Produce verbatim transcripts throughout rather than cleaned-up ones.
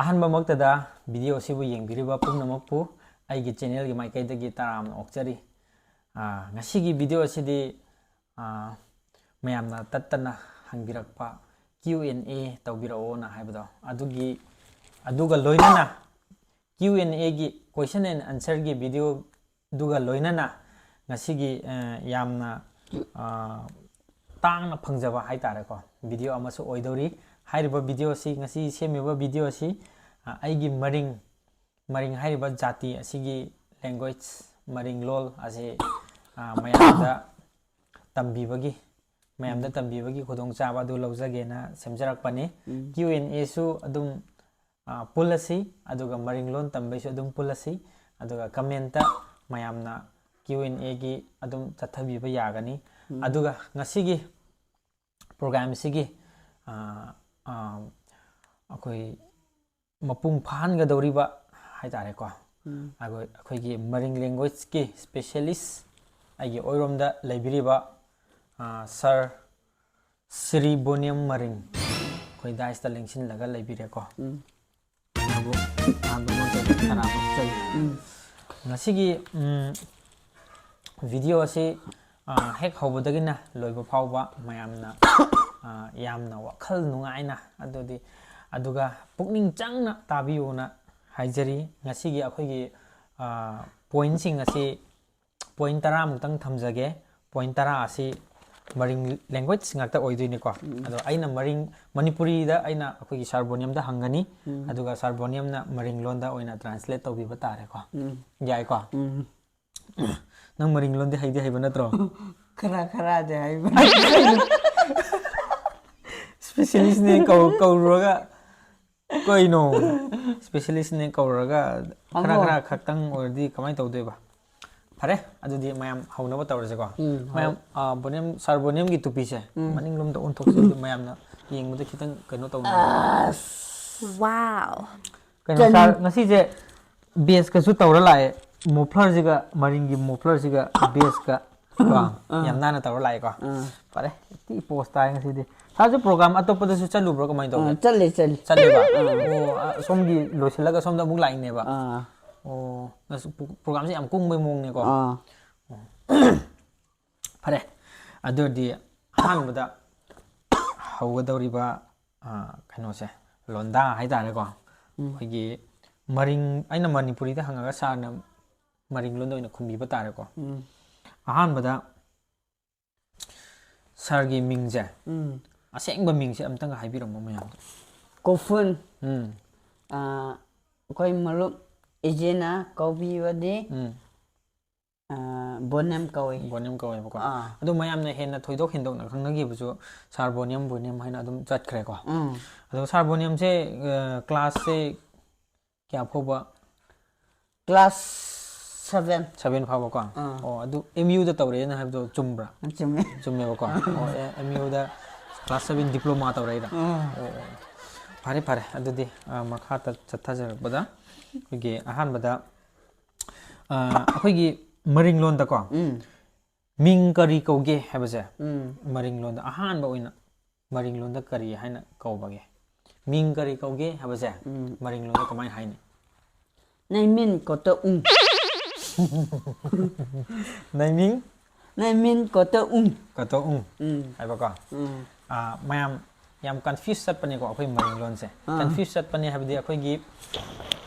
ꯑꯍꯥꯟꯕꯃꯛꯇꯗ video ꯑꯁꯤꯕꯨ ꯌꯦꯡꯕꯤꯔꯤꯕ ꯄꯨꯝꯅꯃꯛꯄꯨ ꯑꯩꯒꯤ channelꯒꯤ ꯃꯥꯏꯀꯩꯗꯒꯤ ꯇꯔꯥꯝꯅ ꯑꯣꯛꯆꯔꯤ꯫ ꯑꯥ, ꯉꯁꯤꯒꯤ video ꯑꯁꯤꯗꯤ, ꯑꯥ, ꯃꯌꯥꯝꯅ ꯇꯠꯇꯅ ꯍꯪꯕꯤꯔꯛꯄ Q and A ꯇꯧꯕꯤꯔꯛꯑꯣꯅ ꯍꯥꯏꯕꯗꯣ, ꯑꯗꯨꯒꯤ, ꯑꯗꯨꯒ ꯂꯣꯏꯅꯅ Q and Aꯒꯤ, question and answerꯒꯤ videoꯗꯨꯒ ꯂꯣꯏꯅꯅ ꯉꯁꯤꯒꯤ, ꯑ, ꯌꯥꯝꯅ, ꯑ, ꯇꯥꯡꯅ ꯐꯪꯖꯕ ꯍꯥꯏꯇꯥꯔꯦꯀꯣ, video ꯑꯃꯁꯨ ꯑꯣꯏꯗꯧꯔꯤ꯫ ꯍꯥꯏꯔꯤꯕ video ꯑꯁꯤ, ꯉꯁꯤ ꯁꯦꯝꯃꯤꯕ video ꯑꯁꯤ, ꯑ, ꯑꯩꯒꯤ ꯃꯔꯤꯡ, ꯃꯔꯤꯡ ꯍꯥꯏꯔꯤꯕ ꯖꯥꯇꯤ ꯑꯁꯤꯒꯤ language, ꯃꯔꯤꯡ ꯂꯣꯜ ꯑꯁꯤ, ꯑ, ꯃꯌꯥꯝꯗ ꯇꯝꯕꯤꯕꯒꯤ, ꯃꯌꯥꯝꯗ ꯎꯝ꯫ ꯇꯝꯕꯤꯕꯒꯤ ꯈꯨꯗꯣꯡꯆꯥꯕ ꯑꯗꯨ ꯂꯧꯖꯒꯦꯅ ꯁꯦꯝꯖꯔꯛꯄꯅꯤ꯫ ꯎꯝ꯫ Q and Aꯁꯨ ꯑꯗꯨꯝ, ꯑ, ꯄꯨꯜꯂꯁꯤ, ꯑꯗꯨꯒ ꯃꯔꯤꯡ ꯂꯣꯟ ꯇꯝꯕꯩꯁꯨ ꯑꯗꯨꯝ ꯄꯨꯜꯂꯁꯤ, ꯑꯗꯨꯒ commentꯇ ꯃꯌꯥꯝꯅ Q and Aꯒꯤ ꯑꯗꯨꯝ ꯆꯠꯊꯕꯤꯕ ꯌꯥꯒꯅꯤ꯫ ꯎꯝ꯫ ꯑꯗꯨꯒ ꯉꯁꯤꯒꯤ program ꯑꯁꯤꯒꯤ, ꯑ, ꯑ, ꯑꯩꯈꯣꯏ ꯃꯄꯨꯡ ꯐꯥꯍꯟꯒꯗꯧꯔꯤꯕ ꯍꯥꯏꯇꯥꯔꯦꯀꯣ꯫ ꯎꯝ꯫ ꯑꯩꯈꯣꯏ, ꯑꯩꯈꯣꯏꯒꯤ ꯃꯔꯤꯡ languageꯀꯤ specialist ꯑꯩꯒꯤ ꯑꯣꯏꯔꯣꯝꯗ ꯂꯩꯕꯤꯔꯤꯕ, ꯑ, sir ꯁ꯭ꯔꯤ ꯕꯣꯅꯤꯌꯝ ꯃꯔꯤꯡ ꯑꯩꯈꯣꯏ daireꯇ ꯂꯦꯡꯁꯤꯜꯂꯒ ꯂꯩꯕꯤꯔꯦꯀꯣ꯫ ꯎꯝ꯫ ꯑꯗꯨꯕꯨ ꯑꯍꯥꯟꯕ ꯃꯛꯇꯗ ꯇꯔꯥꯝꯅ ꯑꯣꯛꯆꯔꯤ꯫ ꯎꯝ꯫ ꯉꯁꯤꯒꯤ, ꯎꯝ, video ꯑꯁꯤ, ꯑ, ꯍꯦꯛ ꯍꯧꯕꯗꯒꯤꯅ ꯂꯣꯏꯕ ꯐꯥꯎꯕ ꯃꯌꯥꯝꯅ, ꯑ, ꯌꯥꯝꯅ ꯋꯥꯈꯜ ꯅꯨꯡꯉꯥꯏꯅ, ꯑꯗꯨꯗꯤ, ꯑꯗꯨꯒ ꯄꯨꯛꯅꯤꯡ ꯆꯪꯅ ꯇꯥꯕꯤꯌꯨꯅ ꯍꯥꯏꯖꯔꯤ꯫ ꯉꯁꯤꯒꯤ ꯑꯩꯈꯣꯏꯒꯤ, ꯑ, pointꯁꯤꯡ ꯑꯁꯤ point ꯇꯔꯥꯃꯨꯛꯇꯪ ꯊꯝꯖꯒꯦ꯫ Point ꯇꯔꯥ ꯑꯁꯤ ꯃꯔꯤꯡ language ꯉꯥꯛꯇ ꯑꯣꯏꯗꯣꯏꯅꯤꯀꯣ꯫ ꯎꯝ꯫ ꯑꯗꯣ ꯑꯩꯅ ꯃꯔꯤꯡ, ꯃꯅꯤꯄꯨꯔꯤꯗ ꯑꯩꯅ ꯑꯩꯈꯣꯏꯒꯤ sir ꯕꯣꯅꯤꯌꯝꯗ ꯍꯪꯒꯅꯤ, ꯎꯝ꯫ ꯑꯗꯨꯒ sir ꯕꯣꯅꯤꯌꯝꯅ ꯃꯔꯤꯡ ꯂꯣꯟꯗ ꯑꯣꯏꯅ translate ꯇꯧꯕꯤꯕ ꯇꯥꯔꯦꯀꯣ꯫ ꯎꯝ꯫ ꯌꯥꯏꯀꯣ? ꯎꯝ꯫ ꯅꯪ ꯃꯔꯤꯡ ꯂꯣꯟꯗꯤ ꯍꯩꯗꯤ ꯍꯩꯕ ꯅꯠꯇ꯭ꯔꯣ? ꯈꯔ ꯈꯔꯗꯤ ꯍꯩꯕ꯫ Specialistꯅꯦ ꯀꯧ-, ꯀꯧꯔꯨꯔꯒ ꯀꯩꯅꯣ? Specialistꯅꯦ ꯀꯧꯔꯒ ꯈꯔ ꯍꯪꯉꯣ꯫ ꯈꯔ ꯈꯛꯇꯪ ꯑꯣꯏꯔꯗꯤ ꯀꯃꯥꯏꯅ ꯇꯧꯗꯣꯏꯕ? ꯐꯔꯦ, ꯑꯗꯨꯗꯤ ꯃꯌꯥꯝ ꯍꯧꯅꯕ ꯇꯧꯔꯁꯤꯀꯣ꯫ ꯎꯝ, ꯍꯧ-, ꯃꯌꯥꯝ, ꯑ, ꯕꯣꯅꯤꯌꯝ, sir ꯕꯣꯅꯤꯌꯝꯒꯤ ꯇꯨꯄꯤꯁꯦ ꯎꯝ꯫ ꯃꯅꯤꯡꯂꯣꯝꯗ ꯑꯣꯟꯊꯣꯛꯁꯦ, ꯑꯗꯨ ꯃꯌꯥꯝꯅ ꯌꯦꯡꯕꯗ ꯈꯤꯇꯪ ꯀꯩꯅꯣ ꯇꯧꯅꯕ꯫ ꯑꯁ꯫ Wow꯫ ꯀꯩꯅꯣ, ꯀꯔꯤ? Sir, ꯉꯁꯤꯁꯦ bassꯀꯁꯨ ꯇꯧꯔ ꯂꯥꯛꯑꯦ, mufflerꯁꯤꯒ, ꯃꯔꯤꯡꯒꯤ mufflerꯁꯤꯒ, bassꯀ, ꯀꯣ? ꯑꯥ꯫ ꯌꯥꯝ ꯅꯥꯟꯅ ꯇꯧꯔ ꯂꯥꯛꯑꯦꯀꯣ? ꯑꯥ꯫ ꯐꯔꯦ, ꯊꯤ pose ꯇꯥꯏ ꯉꯁꯤꯗꯤ꯫ ꯁꯥꯔꯁꯨ ꯄ꯭ꯔꯣꯒ꯭ꯔꯥꯝ ꯑꯇꯣꯞꯄꯗꯁꯨ ꯆꯠꯂꯨꯕ꯭ꯔꯣ, ꯀꯃꯥꯏꯅ ꯇꯧꯒꯦ? ꯑꯥ, ꯆꯠꯂꯦ ꯆꯠꯂꯦ꯫ ꯆꯠꯂꯦꯕ? ꯑꯥ꯫ ꯑꯣ, ꯑ, ꯁꯣꯝꯒꯤ ꯂꯣꯏꯁꯤꯜꯂꯒ ꯁꯣꯝꯗ ꯑꯃꯨꯛ ꯂꯥꯛꯏꯅꯦꯕ? ꯑꯥ ꯑꯣ, ꯑꯁ, ꯄ꯭ꯔꯣ- ꯄ꯭ꯔꯣꯒ꯭ꯔꯥꯝꯁꯦ ꯌꯥꯝ ꯀꯨꯡꯕꯩ ꯃꯑꯣꯡꯅꯦꯀꯣ? ꯑꯥ ꯐꯔꯦ, ꯑꯗꯨ ꯑꯣꯏꯔꯗꯤ ꯑꯍꯥꯟꯕꯗ ꯍꯧꯒꯗꯧꯔꯤꯕ, ꯑ, ꯀꯩꯅꯣꯁꯦ, ꯂꯣꯟꯗꯥ ꯍꯥꯏꯇꯥꯔꯦꯀꯣ, ꯑꯩꯈꯣꯏꯒꯤ ꯃꯔꯤꯡ, ꯑꯩꯅ ꯃꯅꯤꯄꯨꯔꯤꯗ ꯍꯪꯉꯒ ꯁꯥꯔꯅ ꯃꯔꯤꯡ ꯂꯣꯟꯗ ꯑꯣꯏꯅ ꯈꯨꯝꯕꯤꯕ ꯇꯥꯔꯦꯀꯣ꯫ ꯎꯝ ꯑꯍꯥꯟꯕꯗ ꯁꯥꯔꯒꯤ ꯃꯤꯡꯁꯦ ꯎꯝ ꯑꯁꯦꯡꯕ ꯃꯤꯡꯁꯦ ꯑꯝꯇꯪꯒ ꯍꯥꯏꯕꯤꯔꯝꯃꯣ ꯃꯌꯥꯝꯗ꯫ ꯀꯣꯐꯨꯟ꯫ ꯎꯝ ꯑꯥ, ꯑꯩꯈꯣꯏ ꯃꯔꯨꯞ ꯏꯆꯦꯅ ꯀꯧꯕꯤꯕꯗꯤ ꯎꯝ ꯑꯥ, ꯕꯣꯅꯦꯝ ꯀꯧꯏ꯫ ꯕꯣꯅꯤꯌꯝ ꯀꯧꯋꯦꯕꯀꯣ꯫ ꯑꯥ ꯑꯗꯣ ꯃꯌꯥꯝꯅ ꯍꯦꯟꯅ ꯊꯣꯏꯗꯣꯛ ꯍꯦꯟꯗꯣꯛꯅ ꯈꯪꯅꯈꯤꯕꯁꯨ ꯁꯥꯔ ꯕꯣꯅꯤꯌꯝ, ꯕꯣꯅꯤꯌꯝ ꯍꯥꯏꯅ ꯑꯗꯨꯝ ꯆꯠꯈ꯭ꯔꯦꯀꯣ꯫ ꯎꯝ ꯑꯗꯣ ꯁꯥꯔ ꯕꯣꯅꯤꯌꯝꯁꯦ, ꯑ, ꯀ꯭ꯂꯥꯁꯁꯦ ꯀꯌꯥ ꯐꯥꯎꯕ? Class seven. ꯁꯚꯦꯟ ꯐꯥꯎꯕꯀꯣ꯫ ꯑꯥ꯫ ꯑꯣ, ꯑꯗꯨ ꯑꯦꯝ ꯌꯨꯗ ꯇꯧꯔꯛꯑꯦꯅ ꯍꯥꯏꯕꯗꯣ ꯆꯨꯝꯕ꯭ꯔꯥ? ꯆꯨꯝꯃꯦ꯫ ꯆꯨꯝꯃꯦꯕꯀꯣ꯫ ꯑꯣ, ꯑꯦꯝ ꯌꯨꯗ ꯀ꯭ꯂꯥꯁ ꯁꯚꯦꯟ ꯗꯤꯄ꯭ꯂꯣꯃꯥ ꯇꯧꯔꯛꯏꯔꯥ? ꯑꯥ ꯑꯣ, ꯑꯣ꯫ ꯐꯔꯦ ꯐꯔꯦ, ꯑꯗꯨꯗꯤ, ꯑ, ꯃꯈꯥ ꯆꯠꯊꯖꯔꯛꯄꯗ ꯑꯩꯈꯣꯏꯒꯤ ꯑꯍꯥꯟꯕꯗ, ꯑ, ꯑꯩꯈꯣꯏꯒꯤ ꯃꯔꯤꯡ ꯂꯣꯟꯗꯀꯣ, ꯎꯝ ꯃꯤꯡ ꯀꯔꯤ ꯀꯧꯒꯦ ꯍꯥꯏꯕꯁꯦ, ꯎꯝ ꯃꯔꯤꯡ ꯂꯣꯟꯗ ꯑꯍꯥꯟꯕ ꯑꯣꯏꯅ ꯃꯔꯤꯡ ꯂꯣꯟꯗ ꯀꯔꯤ ꯍꯥꯏꯅ ꯀꯧꯕꯒꯦ? ꯃꯤꯡ ꯀꯔꯤ ꯀꯧꯒꯦ ꯍꯥꯏꯕꯁꯦ ꯎꯝ ꯃꯔꯤꯡ ꯂꯣꯟꯗ ꯀꯃꯥꯏꯅ ꯍꯥꯏꯅꯤ? ꯅꯩꯃꯤꯟ ꯀꯣꯇ ꯎꯝ꯫ ꯅꯩꯃꯤꯡ ꯅꯩꯃꯤꯟ ꯀꯣꯇ ꯎꯝ꯫ ꯀꯇꯣꯛꯎꯡ ꯎꯝ ꯍꯥꯏꯕꯀꯣ꯫ ꯎꯝ ꯑ, ꯃꯌꯥꯝ ꯌꯥꯝ ꯀꯟꯐ꯭ꯌꯨꯁ ꯆꯠꯄꯅꯦꯀꯣ ꯑꯩꯈꯣꯏ ꯃꯔꯤꯡ ꯂꯣꯟꯁꯦ꯫ ꯑꯥ꯫ ꯀꯟꯐ꯭ꯌꯨꯁ ꯆꯠꯄꯅꯦ ꯍꯥꯏꯕꯗꯤ ꯑꯩꯈꯣꯏꯒꯤ,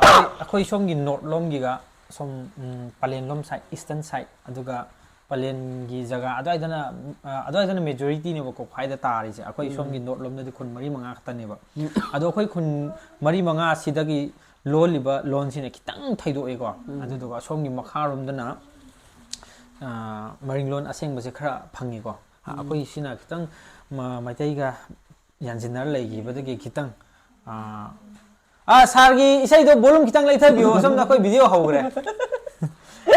ꯑꯩꯈꯣꯏ, ꯑꯩꯈꯣꯏ ꯁꯣꯝꯒꯤ ꯅꯣꯔꯠ ꯂꯣꯝꯒꯤꯒ ꯁꯣꯝ, ꯎꯝ, ꯄꯂꯦꯟ ꯂꯣꯝ ꯁꯥꯏꯠ, ꯏꯁꯇꯔꯟ ꯁꯥꯏꯠ, ꯑꯗꯨꯒ ꯄꯂꯦꯟꯒꯤ ꯖꯒꯥ ꯑꯗꯨꯋꯥꯏꯗꯅ, ꯑ, ꯑꯗꯨꯋꯥꯏꯗꯅ ꯃꯦꯖꯣꯔꯤꯇꯤꯅꯦꯕꯀꯣ ꯈ꯭ꯋꯥꯏꯗ ꯇꯥꯔꯤꯁꯦ꯫ ꯑꯩꯈꯣꯏ ꯁꯣꯝꯒꯤ ꯅꯣꯔꯠ ꯂꯣꯝꯗꯗꯤ ꯈꯨꯟ ꯃꯔꯤ ꯃꯉꯥ ꯈꯛꯇꯅꯦꯕ꯫ ꯑꯗꯣ ꯑꯩꯈꯣꯏ ꯈꯨꯟ ꯃꯔꯤ ꯃꯉꯥ ꯁꯤꯗꯒꯤ ꯂꯣꯜꯂꯤꯕ ꯂꯣꯟꯁꯤꯅ ꯈꯤꯇꯪ ꯊꯩꯗꯣꯛꯑꯦꯀꯣ꯫ ꯑꯗꯨꯗꯨꯒ ꯑꯁꯣꯝꯒꯤ ꯃꯈꯥꯔꯣꯝꯗꯅ, ꯑ, ꯃꯔꯤꯡ ꯂꯣꯟ ꯑꯁꯦꯡꯕꯁꯦ ꯈꯔ ꯐꯪꯉꯤꯀꯣ꯫ ꯑ, ꯑꯩꯈꯣꯏ ꯁꯤꯅ ꯈꯤꯇꯪ ꯃ-, ꯃꯩꯇꯩꯒ ꯌꯥꯟꯁꯤꯟꯅꯔ ꯂꯩꯈꯤꯕꯗꯒꯤ ꯈꯤꯇꯪ, ꯑ, ꯑ, ꯁꯥꯔꯒꯤ ꯏꯁꯩꯗꯣ ꯕꯣꯂꯨꯝ ꯈꯤꯇꯪ ꯂꯩꯊꯕꯤꯌꯣ, ꯁꯣꯝꯗ ꯑꯩꯈꯣꯏ ꯚꯤꯗꯤꯑꯣ ꯍꯧꯈ꯭ꯔꯦ꯫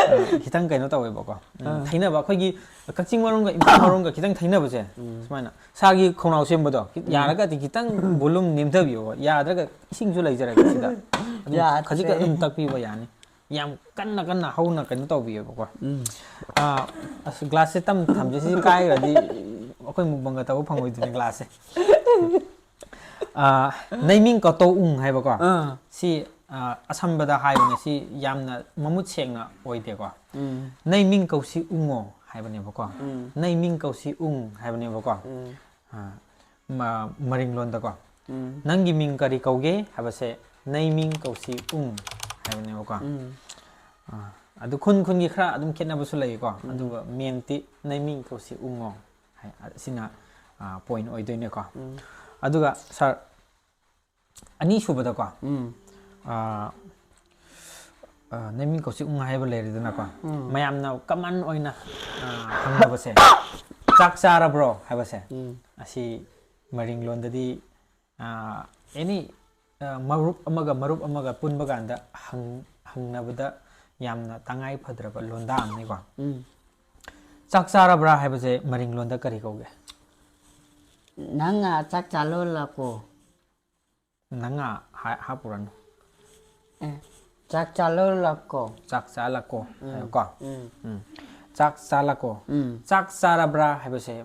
ꯑ, ꯈꯤꯇꯪ ꯀꯩꯅꯣ ꯇꯧꯋꯦꯕꯀꯣ꯫ ꯎꯝ, ꯊꯩꯅꯕ, ꯑꯩꯈꯣꯏꯒꯤ ꯀꯛꯆꯤꯡ ꯃꯔꯣꯝꯒ ꯏꯝꯐꯥꯜ ꯃꯔꯣꯝꯒ ꯈꯤꯇꯪ ꯊꯩꯅꯕꯁꯦ, ꯁꯨꯃꯥꯏꯅ ꯁꯥꯔꯒꯤ ꯈꯣꯡꯅꯥꯎ ꯁꯦꯝꯕꯗꯣ ꯈꯤ-, ꯌꯥꯔꯒꯗꯤ ꯈꯤꯇꯪ ꯕꯣꯂꯨꯝ ꯅꯦꯝꯊꯕꯤꯌꯣ, ꯌꯥꯗ꯭ꯔꯒ ꯏꯁꯤꯡꯁꯨ ꯂꯩꯖꯔꯒꯦ ꯁꯤꯗ꯫ ꯑꯗꯨꯝ ꯌꯥꯗ꯭ꯔꯦ꯫ ꯈꯖꯤꯛꯇ ꯑꯗꯨꯝ ꯇꯛꯄꯤꯕ ꯌꯥꯅꯤ꯫ ꯌꯥꯝ ꯀꯟꯅ ꯀꯟꯅ ꯍꯧꯅ ꯀꯩꯅꯣ ꯇꯧꯕꯤꯌꯣꯕꯀꯣ꯫ ꯎꯝ ꯑ, ꯑꯁ, ꯒ꯭ꯂꯥꯁꯁꯦ ꯇꯝ ꯊꯝꯁꯦ, ꯁꯤ ꯀꯥꯏꯈ꯭ꯔꯗꯤ ꯑꯩꯈꯣꯏ ꯑꯩꯈꯣꯏ ꯃꯨꯛꯕꯪꯒ ꯇꯧꯕ ꯐꯪꯉꯣꯏꯗꯣꯏꯅꯦ ꯀ꯭ꯂꯥꯁꯁꯦ꯫ ꯑꯥ, ꯅꯩꯃꯤꯡ ꯀꯇꯧ ꯎꯪ ꯍꯥꯏꯕꯀꯣ꯫ ꯑꯥ꯫ ꯁꯤ, ꯑꯥ, ꯑꯁꯝꯕꯗ ꯍꯥꯏꯕꯅꯦ꯫ ꯁꯤ ꯌꯥꯝꯅ ꯃꯃꯨꯠ ꯁꯦꯡꯅ ꯑꯣꯏꯗꯦꯀꯣ꯫ ꯎꯝ꯫ ꯅꯩꯃꯤꯡ ꯀꯧꯁꯤ ꯎꯪꯉꯣ ꯍꯥꯏꯕꯅꯦꯕꯀꯣ꯫ ꯎꯝ꯫ ꯅꯩꯃꯤꯡ ꯀꯧꯁꯤ ꯎꯪ ꯍꯥꯏꯕꯅꯦꯕꯀꯣ꯫ ꯎꯝ꯫ ꯑꯥ, ꯃ-, ꯃꯔꯤꯡꯂꯣꯟꯗꯀꯣ꯫ ꯎꯝ꯫ ꯅꯪꯒꯤ ꯃꯤꯡ ꯀꯔꯤ ꯀꯧꯒꯦ ꯍꯥꯏꯕꯁꯦ ꯅꯩꯃꯤꯡ ꯀꯧꯁꯤ ꯎꯪ ꯍꯥꯏꯕꯅꯦꯕꯀꯣ꯫ ꯎꯝ꯫ ꯑꯥ, ꯑꯗꯨ ꯈꯨꯟ ꯈꯨꯟꯒꯤ ꯈꯔ ꯑꯗꯨꯝ ꯈꯦꯠꯅꯕꯁꯨ ꯂꯩꯀꯣ꯫ ꯎꯝ꯫ ꯑꯗꯨꯒ ꯃꯦꯟꯇꯤ ꯅꯩꯃꯤꯡ ꯀꯧꯁꯤ ꯎꯪꯉꯣ ꯍꯥꯏ-, ꯑꯁꯤꯅ, ꯑꯥ, ꯄꯣꯏꯟ ꯑꯣꯏꯗꯣꯏꯅꯦꯀꯣ꯫ ꯎꯝ꯫ ꯑꯗꯨꯒ ꯁꯥꯔ, ꯑꯅꯤꯁꯨꯕꯗꯀꯣ, ꯎꯝ꯫ ꯑꯥ, ꯑꯥ, ꯅꯩꯃꯤꯡ ꯀꯧꯁꯤ ꯎꯪ ꯍꯥꯏꯕ ꯂꯩꯔꯦꯗꯅꯀꯣ꯫ ꯎꯝ꯫ ꯃꯌꯥꯝꯅ ꯀꯃꯟ ꯑꯣꯏꯅ, ꯑꯥ, ꯍꯪꯅꯕꯁꯦ, "ꯆꯥꯛ ꯆꯥꯔꯕ꯭ꯔꯣ?" ꯍꯥꯏꯕꯁꯦ꯫ ꯎꯝ꯫ ꯑꯁꯤ ꯃꯔꯤꯡꯂꯣꯟꯗꯗꯤ, ꯑꯥ, ꯑꯦꯅꯤ, ꯑꯥ, ꯃꯔꯨꯞ ꯑꯃꯒ ꯃꯔꯨꯞ ꯑꯃꯒ ꯄꯨꯟꯕ ꯀꯥꯟꯗ ꯍꯪ-, ꯍꯪꯅꯕꯗ ꯌꯥꯝꯅ ꯇꯉꯥꯏ ꯐꯗ꯭ꯔꯕ ꯂꯣꯟꯗꯥ ꯑꯃꯅꯤꯀꯣ꯫ ꯎꯝ꯫ "ꯆꯥꯛ ꯆꯥꯔꯕ꯭ꯔꯥ?" ꯍꯥꯏꯕꯁꯦ ꯃꯔꯤꯡꯂꯣꯟꯗ ꯀꯔꯤ ꯀꯧꯒꯦ? "ꯅꯪ ꯆꯥꯛ ꯆꯥꯂꯣꯂꯥꯛꯀꯣ?" ꯅꯪ ꯍꯥ-, ꯍꯥꯞꯄꯨꯔꯅꯨ꯫ ꯑꯦ, "ꯆꯥꯛ ꯆꯥꯂꯣꯂꯥꯛꯀꯣ?" "ꯆꯥꯛ ꯆꯥꯂꯥꯛꯀꯣ" ꯎꯝ, ꯍꯥꯏꯌꯨꯀꯣ꯫ ꯎꯝ꯫ ꯎꯝ꯫ "ꯆꯥꯛ ꯆꯥꯂꯥꯛꯀꯣ?" ꯎꯝ꯫ "ꯆꯥꯛ ꯆꯥꯔꯕ꯭ꯔꯥ?" ꯍꯥꯏꯕꯁꯦ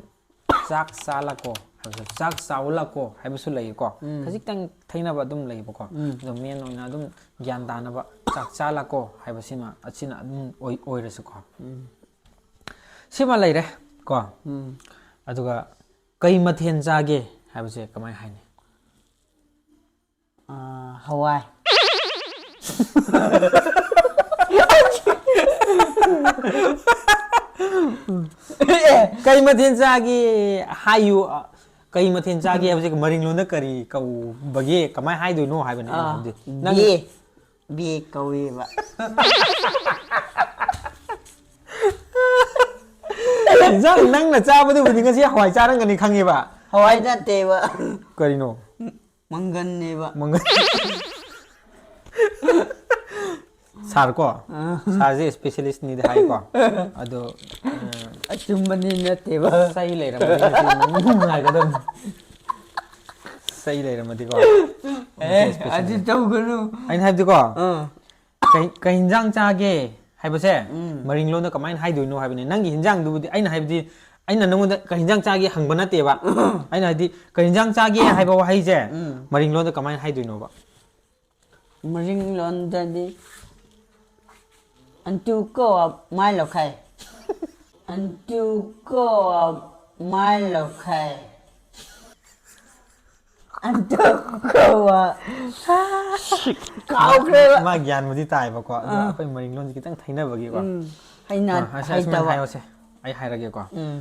"ꯆꯥꯛ ꯆꯥꯂꯥꯛꯀꯣ" ꯍꯥꯏꯕꯁꯨ, "ꯆꯥꯛ ꯆꯥꯎꯂꯥꯛꯀꯣ" ꯍꯥꯏꯕꯁꯨ ꯂꯩꯌꯦꯀꯣ꯫ ꯎꯝ꯫ ꯈꯖꯤꯛꯇꯪ ꯊꯩꯅꯕ ꯑꯗꯨꯝ ꯂꯩꯌꯦꯕꯀꯣ꯫ ꯎꯝ꯫ ꯑꯗꯣ ꯃꯦꯟ ꯑꯣꯏꯅ ꯑꯗꯨꯝ ꯒ꯭ꯌꯥꯟ ꯇꯥꯅꯕ "ꯆꯥꯛ ꯆꯥꯂꯥꯛꯀꯣ" ꯍꯥꯏꯕꯁꯤꯃ, ꯑꯁꯤꯅ ꯑꯗꯨꯝ ꯑꯣꯏ-, ꯑꯣꯏꯔꯁꯨꯀꯣ꯫ ꯎꯝ꯫ ꯁꯤꯃ ꯂꯩꯔꯦ ꯀꯣ꯫ ꯎꯝ꯫ ꯑꯗꯨꯒ "ꯀꯩ ꯃꯊꯦꯜ ꯆꯥꯒꯦ?" ꯍꯥꯏꯕꯁꯦ ꯀꯃꯥꯏꯅ ꯍꯥꯏꯅꯤ? ꯑꯥ, ꯍꯋꯥꯏ꯫ "ꯀꯩ ꯃꯊꯦꯜ ꯆꯥꯒꯦ?" ꯍꯥꯏꯌꯨ꯫ ꯑ, "ꯀꯩ ꯃꯊꯦꯜ ꯆꯥꯒꯦ?" ꯍꯥꯏꯕꯁꯦ ꯃꯔꯤꯡꯂꯣꯟꯗ ꯀꯔꯤ ꯀꯧꯕꯒꯦ? ꯀꯃꯥꯏꯅ ꯍꯥꯏꯗꯣꯏꯅꯣ ꯍꯥꯏꯕꯅꯦ ꯑꯩꯅ ꯑꯥ, ꯍꯥꯏꯕꯗꯤ꯫ ꯅꯪ ꯕꯦ, ꯕꯦ ꯀꯧꯋꯦꯕ꯫ ꯏꯟꯖꯥꯡ ꯅꯪꯅ ꯆꯥꯕꯗꯨꯕꯨꯗꯤ ꯉꯁꯤ ꯍꯋꯥꯏ ꯆꯥꯔꯝꯒꯅꯤ ꯈꯪꯉꯦꯕ꯫ ꯍꯋꯥꯏ ꯅꯠꯇꯦꯕ꯫ ꯀꯔꯤꯅꯣ? ꯃꯪꯒꯟꯅꯦꯕ꯫ ꯃꯪꯒꯟ꯫ ꯁꯥꯔ ꯀꯣ? ꯑꯥ꯫ ꯁꯥꯔꯁꯦ ꯏꯁꯄꯦꯁꯤꯌꯦꯂꯤꯁꯅꯤꯗꯤ ꯍꯥꯏꯀꯣ꯫ ꯑꯗꯣ, ꯑ, ꯑꯆꯨꯝꯕꯅꯤ ꯅꯠꯇꯦꯕ꯫ ꯆꯩ ꯂꯩꯔꯝꯃꯗꯤ ꯉꯁꯤ ꯅꯨꯡꯉꯥꯏꯒꯗꯕꯅꯤ꯫ ꯆꯩ ꯂꯩꯔꯝꯃꯗꯤꯀꯣ꯫ ꯑꯦ, ꯏꯁꯄꯦꯁꯤꯌꯦꯂꯤꯁ-, ꯑꯗꯨ ꯇꯧꯒꯅꯨ꯫ ꯑꯩꯅ ꯍꯥꯏꯕꯗꯤꯀꯣ, ꯑꯥ꯫ "ꯀꯩ, ꯀꯩ ꯍꯤꯟꯖꯥꯡ ꯆꯥꯒꯦ?" ꯍꯥꯏꯕꯁꯦ ꯎꯝ꯫ ꯃꯔꯤꯡꯂꯣꯟꯗ ꯀꯃꯥꯏꯅ ꯍꯥꯏꯗꯣꯏꯅꯣ ꯍꯥꯏꯕꯅꯦ꯫ ꯅꯪꯒꯤ ꯍꯤꯟꯖꯥꯡꯗꯨꯕꯨꯗꯤ, ꯑꯩꯅ ꯍꯥꯏꯕꯗꯤ, ꯑꯩꯅ ꯅꯪꯉꯣꯟꯗ "ꯀꯔꯤ ꯍꯤꯟꯖꯥꯡ ꯆꯥꯒꯦ?" ꯍꯪꯕ ꯅꯠꯇꯦꯕ꯫ ꯑꯩꯅ ꯍꯥꯏꯗꯤ "ꯀꯔꯤ ꯍꯤꯟꯖꯥꯡ ꯆꯥꯒꯦ?" ꯍꯥꯏꯕ ꯋꯥꯍꯩꯁꯦ ꯎꯝ꯫ ꯃꯔꯤꯡꯂꯣꯟꯗ ꯀꯃꯥꯏꯅ ꯍꯥꯏꯗꯣꯏꯅꯣꯕ? ꯃꯔꯤꯡꯂꯣꯟꯗꯗꯤ ꯑꯟꯇꯨ ꯀꯣ ꯃꯥꯏ ꯂꯧꯈꯥꯏ꯫ ꯑꯟꯇꯨ ꯀꯣ ꯃꯥꯏ ꯂꯧꯈꯥꯏ꯫ ꯑꯟꯇꯨ ꯀꯣ ꯀꯥꯎꯈ꯭ꯔꯦꯕ꯫ ꯃꯥ ꯒ꯭ꯌꯥꯟꯕꯨꯗꯤ ꯇꯥꯏꯕꯀꯣ, ꯑꯗꯣ ꯑꯩꯈꯣꯏ ꯃꯔꯤꯡꯂꯣꯟꯁꯦ ꯈꯤꯇꯪ ꯊꯩꯅꯕꯒꯤꯀꯣ꯫ ꯎꯝ꯫ ꯍꯩꯅ ꯑꯥ, ꯑꯁ, ꯑꯁꯨꯃꯥꯏꯅ ꯍꯩꯇꯕ꯫ ꯍꯥꯏꯌꯣꯁꯦ, ꯑꯩ ꯍꯥꯏꯔꯒꯦꯀꯣ꯫ ꯎꯝ꯫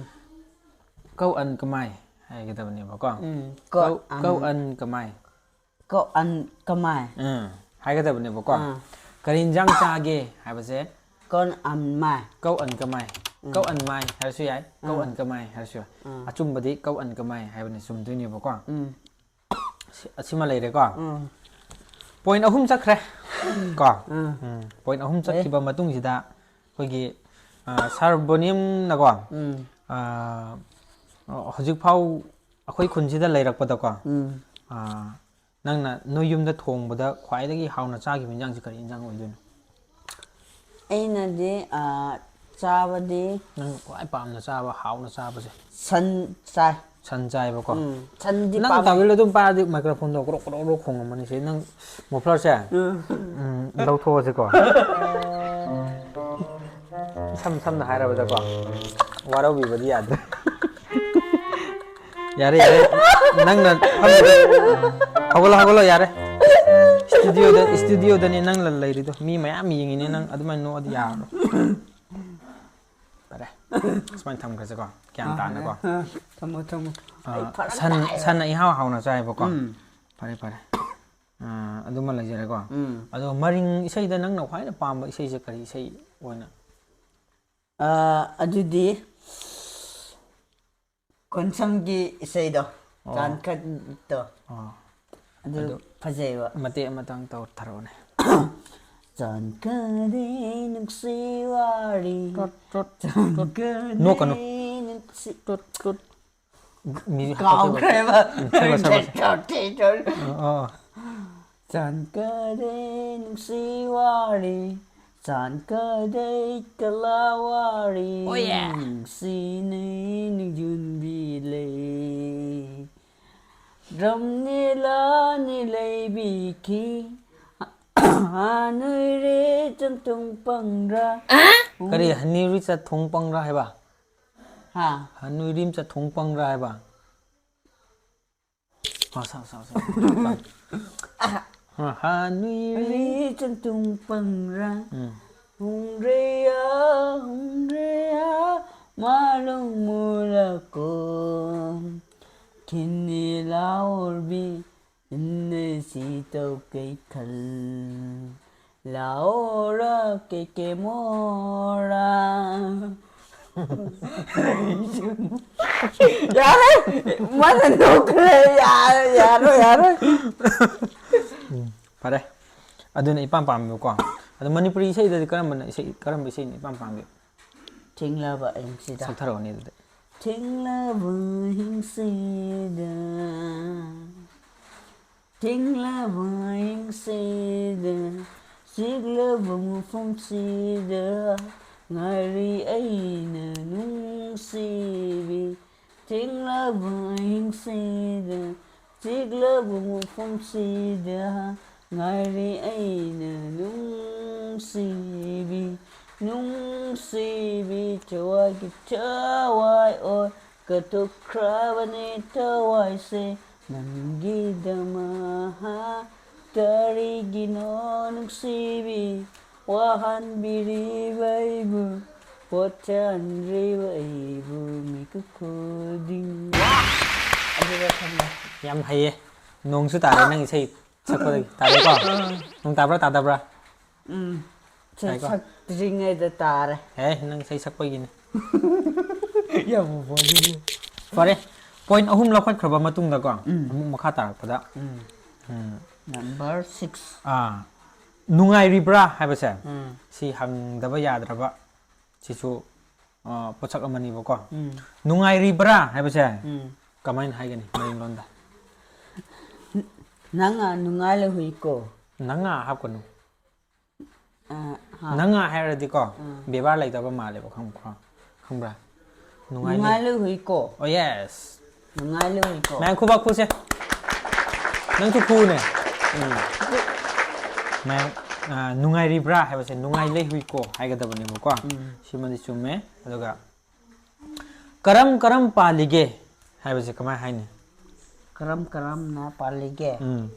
"ꯀꯧ ꯑꯟ ꯀꯃꯥꯏ" ꯍꯥꯏꯒꯗꯕꯅꯦꯕꯀꯣ꯫ ꯎꯝ꯫ "ꯀꯧ ꯀꯣ ꯑꯟ꯫ ꯀꯧ ꯑꯟ ꯀꯃꯥꯏ" ꯀꯣ ꯑꯟ ꯀꯃꯥꯏ꯫ ꯎꯝ, ꯍꯥꯏꯒꯗꯕꯅꯦꯕꯀꯣ꯫ ꯑꯥ꯫ "ꯀꯔꯤ ꯏꯟꯖꯥꯡ ꯆꯥꯒꯦ?" ꯍꯥꯏꯕꯁꯦ ꯀꯣꯟ ꯑꯟ ꯃꯥꯏ꯫ "ꯀꯧ ꯑꯟ ꯀꯃꯥꯏ", "ꯀꯧ ꯑꯟ ꯃꯥꯏ" ꯍꯥꯏꯔꯁꯨ ꯌꯥꯏ, "ꯀꯧ ꯑꯟ ꯀꯃꯥꯏ" ꯍꯥꯏꯔꯁꯨ ꯌꯥꯏ꯫ ꯑꯥ꯫ ꯑꯆꯨꯝꯕꯗꯤ "ꯀꯧ ꯑꯟ ꯀꯃꯥꯏ" ꯍꯥꯏꯕꯅꯤ, ꯆꯨꯝꯗꯣꯏꯅꯦꯕꯀꯣ꯫ ꯎꯝ꯫ ꯁꯤ-, ꯑꯁꯤꯃ ꯂꯩꯔꯦꯀꯣ꯫ ꯎꯝ꯫ ꯄꯣꯏꯟ ꯑꯍꯨꯝ ꯆꯠꯈ꯭ꯔꯦ ꯀꯣ꯫ ꯎꯝ꯫ ꯎꯝ, ꯄꯣꯏꯟ ꯑꯍꯨꯝ ꯆꯠꯈꯤꯕ ꯃꯇꯨꯡꯁꯤꯗ ꯑꯩꯈꯣꯏꯒꯤ, ꯑ, ꯁꯥꯔ ꯕꯣꯅꯤꯝꯅꯀꯣ, ꯎꯝ꯫ ꯑ, ꯍꯧꯖꯤꯛꯐꯥꯎ ꯑꯩꯈꯣꯏ ꯈꯨꯟꯁꯤꯗ ꯂꯩꯔꯛꯄꯗꯀꯣ, ꯎꯝ꯫ ꯑ, ꯅꯪꯅ ꯅꯣꯏ ꯌꯨꯝꯗ ꯊꯣꯡꯕꯗ ꯈ꯭ꯋꯥꯏꯗꯒꯤ ꯍꯥꯎꯅ ꯆꯥꯈꯤꯕ ꯏꯟꯖꯥꯡꯁꯤ ꯀꯔꯤ ꯏꯟꯖꯥꯡ ꯑꯣꯏꯗꯣꯏꯅꯣ? ꯑꯩꯅꯗꯤ, ꯑ, ꯆꯥꯕꯗꯤ ꯅꯪ ꯈ꯭ꯋꯥꯏ ꯄꯥꯝꯅ ꯆꯥꯕ, ꯍꯥꯎꯅ ꯆꯥꯕꯁꯦ? ꯁꯟ ꯆꯥꯏ꯫ ꯁꯟ ꯆꯥꯏꯕꯀꯣ? ꯎꯝ, ꯁꯟꯗꯤ ꯅꯪ ꯄꯥꯝꯃꯦ꯫ ꯇꯥꯋꯦꯜꯗꯣ ꯑꯗꯨꯝ ꯄꯥꯏꯔꯗꯤ ꯃꯥꯏꯀ꯭ꯔꯣꯐꯣꯟꯗꯣ ꯒ꯭ꯔꯣꯛ ꯒ꯭ꯔꯣꯛ ꯒ꯭ꯔꯣꯛ ꯈꯣꯡꯉꯝꯃꯅꯤ꯫ ꯁꯤ ꯅꯪ ꯃꯣꯐ꯭ꯂꯔꯁꯦ, ꯎꯝ꯫ ꯎꯝ, ꯂꯧꯊꯣꯛꯑꯁꯤꯀꯣ꯫ ꯏꯁꯝ ꯁꯝꯅ ꯍꯥꯏꯔꯕꯗꯀꯣ, ꯋꯥꯔꯧꯕꯤꯕꯗꯤ ꯌꯥꯗ꯭ꯔꯦ꯫ ꯌꯥꯔꯦ, ꯌꯥꯔꯦ꯫ ꯅꯪꯅ ꯐꯝꯃꯤꯗꯣ, ꯍꯧꯒꯠꯂꯣ, ꯍꯧꯒꯠꯂꯣ, ꯌꯥꯔꯦ꯫ ꯁ꯭ꯇꯨꯗꯤꯑꯣꯗ, ꯁ꯭ꯇꯨꯗꯤꯑꯣꯗꯅꯤ ꯅꯪ ꯂꯩꯔꯤꯗꯣ꯫ ꯃꯤ ꯃꯌꯥꯝ ꯌꯦꯡꯉꯤꯅꯦ, ꯅꯪ ꯑꯗꯨꯃꯥꯏꯅ ꯅꯣꯛꯑꯗꯤ ꯌꯥꯔꯔꯣꯏ꯫ ꯐꯔꯦ꯫ ꯁꯨꯃꯥꯏꯅ ꯊꯝꯈ꯭ꯔꯁꯤꯀꯣ꯫ ꯒ꯭ꯌꯥꯟ ꯇꯥꯅꯀꯣ꯫ ꯑ, ꯊꯝꯃꯣ, ꯊꯝꯃꯣ꯫ ꯑ, ꯑꯩ ꯐꯔꯛ ꯁꯟ, ꯇꯥꯏꯌꯦꯕ꯫ ꯁꯟꯅ ꯏꯍꯥꯎ ꯍꯥꯎꯅ ꯆꯥꯏꯕꯀꯣ꯫ ꯎꯝ꯫ ꯐꯔꯦ, ꯐꯔꯦ꯫ ꯑ, ꯑꯗꯨꯃ ꯂꯩꯖꯔꯦꯀꯣ꯫ ꯎꯝ꯫ ꯑꯗꯣ ꯃꯔꯤꯡ ꯏꯁꯩꯗ ꯅꯪꯅ ꯈ꯭ꯋꯥꯏꯗꯩ ꯄꯥꯝꯕ ꯏꯁꯩꯁꯦ ꯀꯔꯤ ꯏꯁꯩ ꯑꯣꯏꯅ? ꯑ, ꯑꯗꯨꯗꯤ ꯈꯣꯟꯁꯝꯒꯤ ꯏꯁꯩꯗꯣ, ꯑꯣ꯫ ꯆꯥꯟꯈꯠꯇꯣ, ꯑꯣ꯫ ꯑꯗꯨ ꯑꯗꯨ ꯐꯖꯩꯕ꯫ ꯃꯇꯦꯛ ꯑꯃꯇꯪ ꯇꯧꯊꯔꯛꯑꯣꯅꯦ꯫ ꯆꯥꯟꯈꯔꯦ ꯅꯨꯡꯁꯤ ꯋꯥꯔꯤ, ꯇꯣꯠ, ꯇꯣꯠ, ꯇꯣꯠ꯫ ꯆꯥꯟꯈꯔꯦ ꯅꯣꯛꯀꯅꯨ꯫ ꯅꯨꯡꯁꯤ꯫ ꯇꯣꯠ, ꯇꯣꯠ꯫ ꯃ꯭ꯌꯨꯖꯤꯛ ꯀꯥꯎꯈ꯭ꯔꯦꯕ꯫ ꯎꯝ, ꯁꯦꯝꯃꯣ, ꯁꯦꯝꯃꯣ, ꯁꯦꯝꯃꯣ꯫ ꯑꯣ, ꯑꯣ꯫ ꯆꯥꯟꯈꯔꯦ ꯅꯨꯡꯁꯤ ꯋꯥꯔꯤ, ꯆꯥꯟꯀꯗꯩ ꯀꯂꯥꯋꯥꯔꯤ Oh, yeah. ꯅꯨꯡꯁꯤꯅꯩ ꯅꯤꯡꯖꯨꯟꯕꯤ ꯂꯩ꯫ ꯗ꯭ꯔꯝꯅꯦ ꯂꯥꯅꯦ ꯂꯩꯕꯤꯈꯤ꯫ ꯍꯥꯅꯨꯏꯔꯦ ꯆꯟꯊꯨꯡ ꯄꯪꯔꯥ꯫ ꯀꯔꯤ ꯍꯅꯤꯔꯤ ꯆꯠꯊꯨꯡ ꯄꯪꯔꯥ ꯍꯥꯏꯕ? ꯍꯥ? ꯍꯅꯨꯏꯔꯤꯝ ꯆꯠꯊꯨꯡ ꯄꯪꯔꯥ ꯍꯥꯏꯕ? ꯁꯥꯎ ꯁꯥꯎ ꯁꯥꯎ ꯁꯥꯎ꯫ ꯍꯥꯟꯅꯨꯏ ꯆꯟꯇꯨꯡ ꯄꯪꯔꯥ꯫ ꯎꯝ꯫ ꯍꯨꯡꯔꯦꯌꯥ ꯍꯨꯡꯔꯦꯌꯥ ꯃꯥꯂꯨꯡ ꯃꯨꯂꯀꯣ ꯈꯤꯟꯅꯤ ꯂꯥꯎꯔꯕꯤ ꯏꯟꯅ ꯁꯤ ꯇꯧ ꯀꯩ ꯈꯜ ꯂꯥꯎꯔ ꯀꯦ ꯀꯦ ꯃꯣꯔꯥ꯫ ꯌꯥꯔꯦ, ꯃꯥꯅ ꯅꯣꯛꯈ꯭ꯔꯦ꯫ ꯌꯥꯔꯦ, ꯌꯥꯔꯣꯏ, ꯌꯥꯔꯣꯏ꯫ ꯎꯝ, ꯐꯔꯦ꯫ ꯑꯗꯨꯅ ꯏꯄꯥꯝ ꯄꯥꯝꯃꯦꯕꯀꯣ꯫ ꯑꯗꯣ ꯃꯅꯤꯄꯨꯔꯤ ꯏꯁꯩꯗꯗꯤ ꯀꯔꯝꯕꯅ ꯏꯁꯩ, ꯀꯔꯝꯕ ꯏꯁꯩꯅ ꯏꯄꯥꯝ ꯄꯥꯝꯒꯦ? ꯊꯦꯡꯂꯕ ꯑꯍꯤꯡꯁꯤꯗ꯫ ꯁꯛꯊꯔꯛꯑꯣꯅꯦ ꯑꯗꯨꯗꯤ꯫ ꯊꯦꯡꯂꯕ ꯑꯍꯤꯡꯁꯤꯗ꯫ ꯊꯦꯡꯂꯕ ꯑꯍꯤꯡꯁꯤꯗ, ꯆꯤꯛꯂꯕ ꯃꯐꯝꯁꯤꯗ, ꯉꯥꯏꯔꯤ ꯑꯩꯅ ꯅꯨꯡꯁꯤꯕꯤ꯫ ꯊꯦꯡꯂꯕ ꯑꯍꯤꯡꯁꯤꯗ, ꯆꯤꯛꯂꯕ ꯃꯐꯝꯁꯤꯗ, ꯉꯥꯏꯔꯤ ꯑꯩꯅ ꯅꯨꯡꯁꯤꯕꯤ꯫ ꯅꯨꯡꯁꯤꯕꯤ ꯊꯋꯥꯏꯒꯤ ꯊꯋꯥꯏ ꯑꯣꯏ ꯀꯠꯊꯣꯛꯈ꯭ꯔꯕꯅꯦ ꯊꯋꯥꯏꯁꯦ ꯅꯪꯒꯤꯗꯃꯛ꯫ ꯀꯔꯤꯒꯤꯅꯣ ꯅꯨꯡꯁꯤꯕꯤ ꯋꯥꯍꯟꯕꯤꯔꯤꯕ ꯑꯩꯕꯨ, ꯄꯣꯠꯊꯍꯟꯗ꯭ꯔꯤꯕ ꯑꯩꯕꯨ ꯃꯤꯀꯨꯞ ꯈꯨꯗꯤꯡ꯫ ꯑꯗꯨꯒ ꯊꯝꯃꯦ꯫ ꯌꯥꯝ ꯍꯩꯌꯦ꯫ ꯅꯣꯡꯁꯨ ꯇꯥꯔꯦ ꯅꯪ ꯏꯁꯩ ꯁꯛꯄꯗꯒꯤ꯫ ꯇꯥꯔꯦꯀꯣ? ꯅꯣꯡ ꯇꯥꯕ꯭ꯔꯥ ꯇꯥꯗꯕ꯭ꯔꯥ? ꯎꯝ꯫ ꯏꯁꯩ ꯇꯥꯏꯀꯣ? ꯁꯛꯇ꯭ꯔꯤꯉꯩꯗ ꯇꯥꯔꯦ꯫ ꯑꯦ, ꯅꯪ ꯏꯁꯩ ꯁꯛꯄꯒꯤꯅꯤ꯫ ꯌꯥꯝ ꯐꯖꯩꯌꯦ꯫ ꯐꯔꯦ, ꯄꯣꯏꯟ ꯑꯍꯨꯝ ꯂꯧꯈꯠꯈ꯭ꯔꯕ ꯃꯇꯨꯡꯗꯀꯣ, ꯎꯝ꯫ ꯑꯃꯨꯛ ꯃꯈꯥ ꯇꯥꯔꯛꯄꯗ, ꯎꯝ꯫ ꯎꯝ꯫ Number six. ꯑꯥ, ꯅꯨꯡꯉꯥꯏꯔꯤꯕ꯭ꯔꯥ ꯍꯥꯏꯕꯁꯦ, ꯎꯝ꯫ ꯁꯤ ꯍꯪꯗꯕ ꯌꯥꯗ꯭ꯔꯕ, ꯁꯤꯁꯨ, ꯑꯥ, ꯄꯣꯠꯁꯛ ꯑꯃꯅꯦꯕꯀꯣ꯫ ꯎꯝ꯫ ꯅꯨꯡꯉꯥꯏꯔꯤꯕ꯭ꯔꯥ ꯍꯥꯏꯕꯁꯦ, ꯎꯝ꯫ ꯀꯃꯥꯏꯅ ꯍꯥꯏꯒꯅꯤ ꯃꯔꯤꯡꯂꯣꯟꯗ? ꯅꯪ ꯅꯨꯡꯉꯥꯏꯂ ꯍꯨꯏꯀꯣ꯫ ꯅꯪ ꯍꯥꯞꯀꯅꯨ꯫ ꯑ, ꯍꯥ꯫ ꯅꯪ ꯉꯥ ꯍꯥꯏꯔꯗꯤꯀꯣ ꯕꯦꯕꯥꯔ ꯂꯩꯇꯕ ꯃꯥꯜꯂꯦꯕ, ꯈꯪꯕ꯭ꯔꯣ? ꯈꯪꯕ꯭ꯔꯥ? ꯅꯨꯡꯉꯥꯏ ꯂꯩ꯫ ꯅꯨꯡꯉꯥꯏ ꯂꯨꯏꯀꯣ꯫ ꯑꯣ ꯌꯦꯁ꯫ ꯅꯨꯡꯉꯥꯏ ꯂꯨꯏꯀꯣ꯫ ꯃꯌꯥꯝ ꯈꯨꯕꯥꯛ ꯈꯨꯁꯦ꯫ ꯅꯪꯁꯨ ꯈꯨꯅꯦ꯫ ꯎꯝ꯫ ꯃꯌꯥꯝ, ꯑ, ꯅꯨꯡꯉꯥꯏꯔꯤꯕ꯭ꯔꯥ ꯍꯥꯏꯕꯁꯦ ꯅꯨꯡꯉꯥꯏ ꯂꯩ ꯍꯨꯏꯀꯣ ꯍꯥꯏꯒꯗꯕꯅꯦꯕꯀꯣ꯫ ꯁꯤꯃꯗꯤ ꯆꯨꯝꯃꯦ꯫ ꯑꯗꯨꯒ ꯀꯔꯝ ꯀꯔꯝ ꯄꯥꯜꯂꯤꯒꯦ ꯍꯥꯏꯕꯁꯦ ꯀꯃꯥꯏ ꯍꯥꯏꯅꯤ? ꯀꯔꯝ ꯀꯔꯝꯅ ꯄꯥꯜꯂꯤꯒꯦ? ꯎꯝ꯫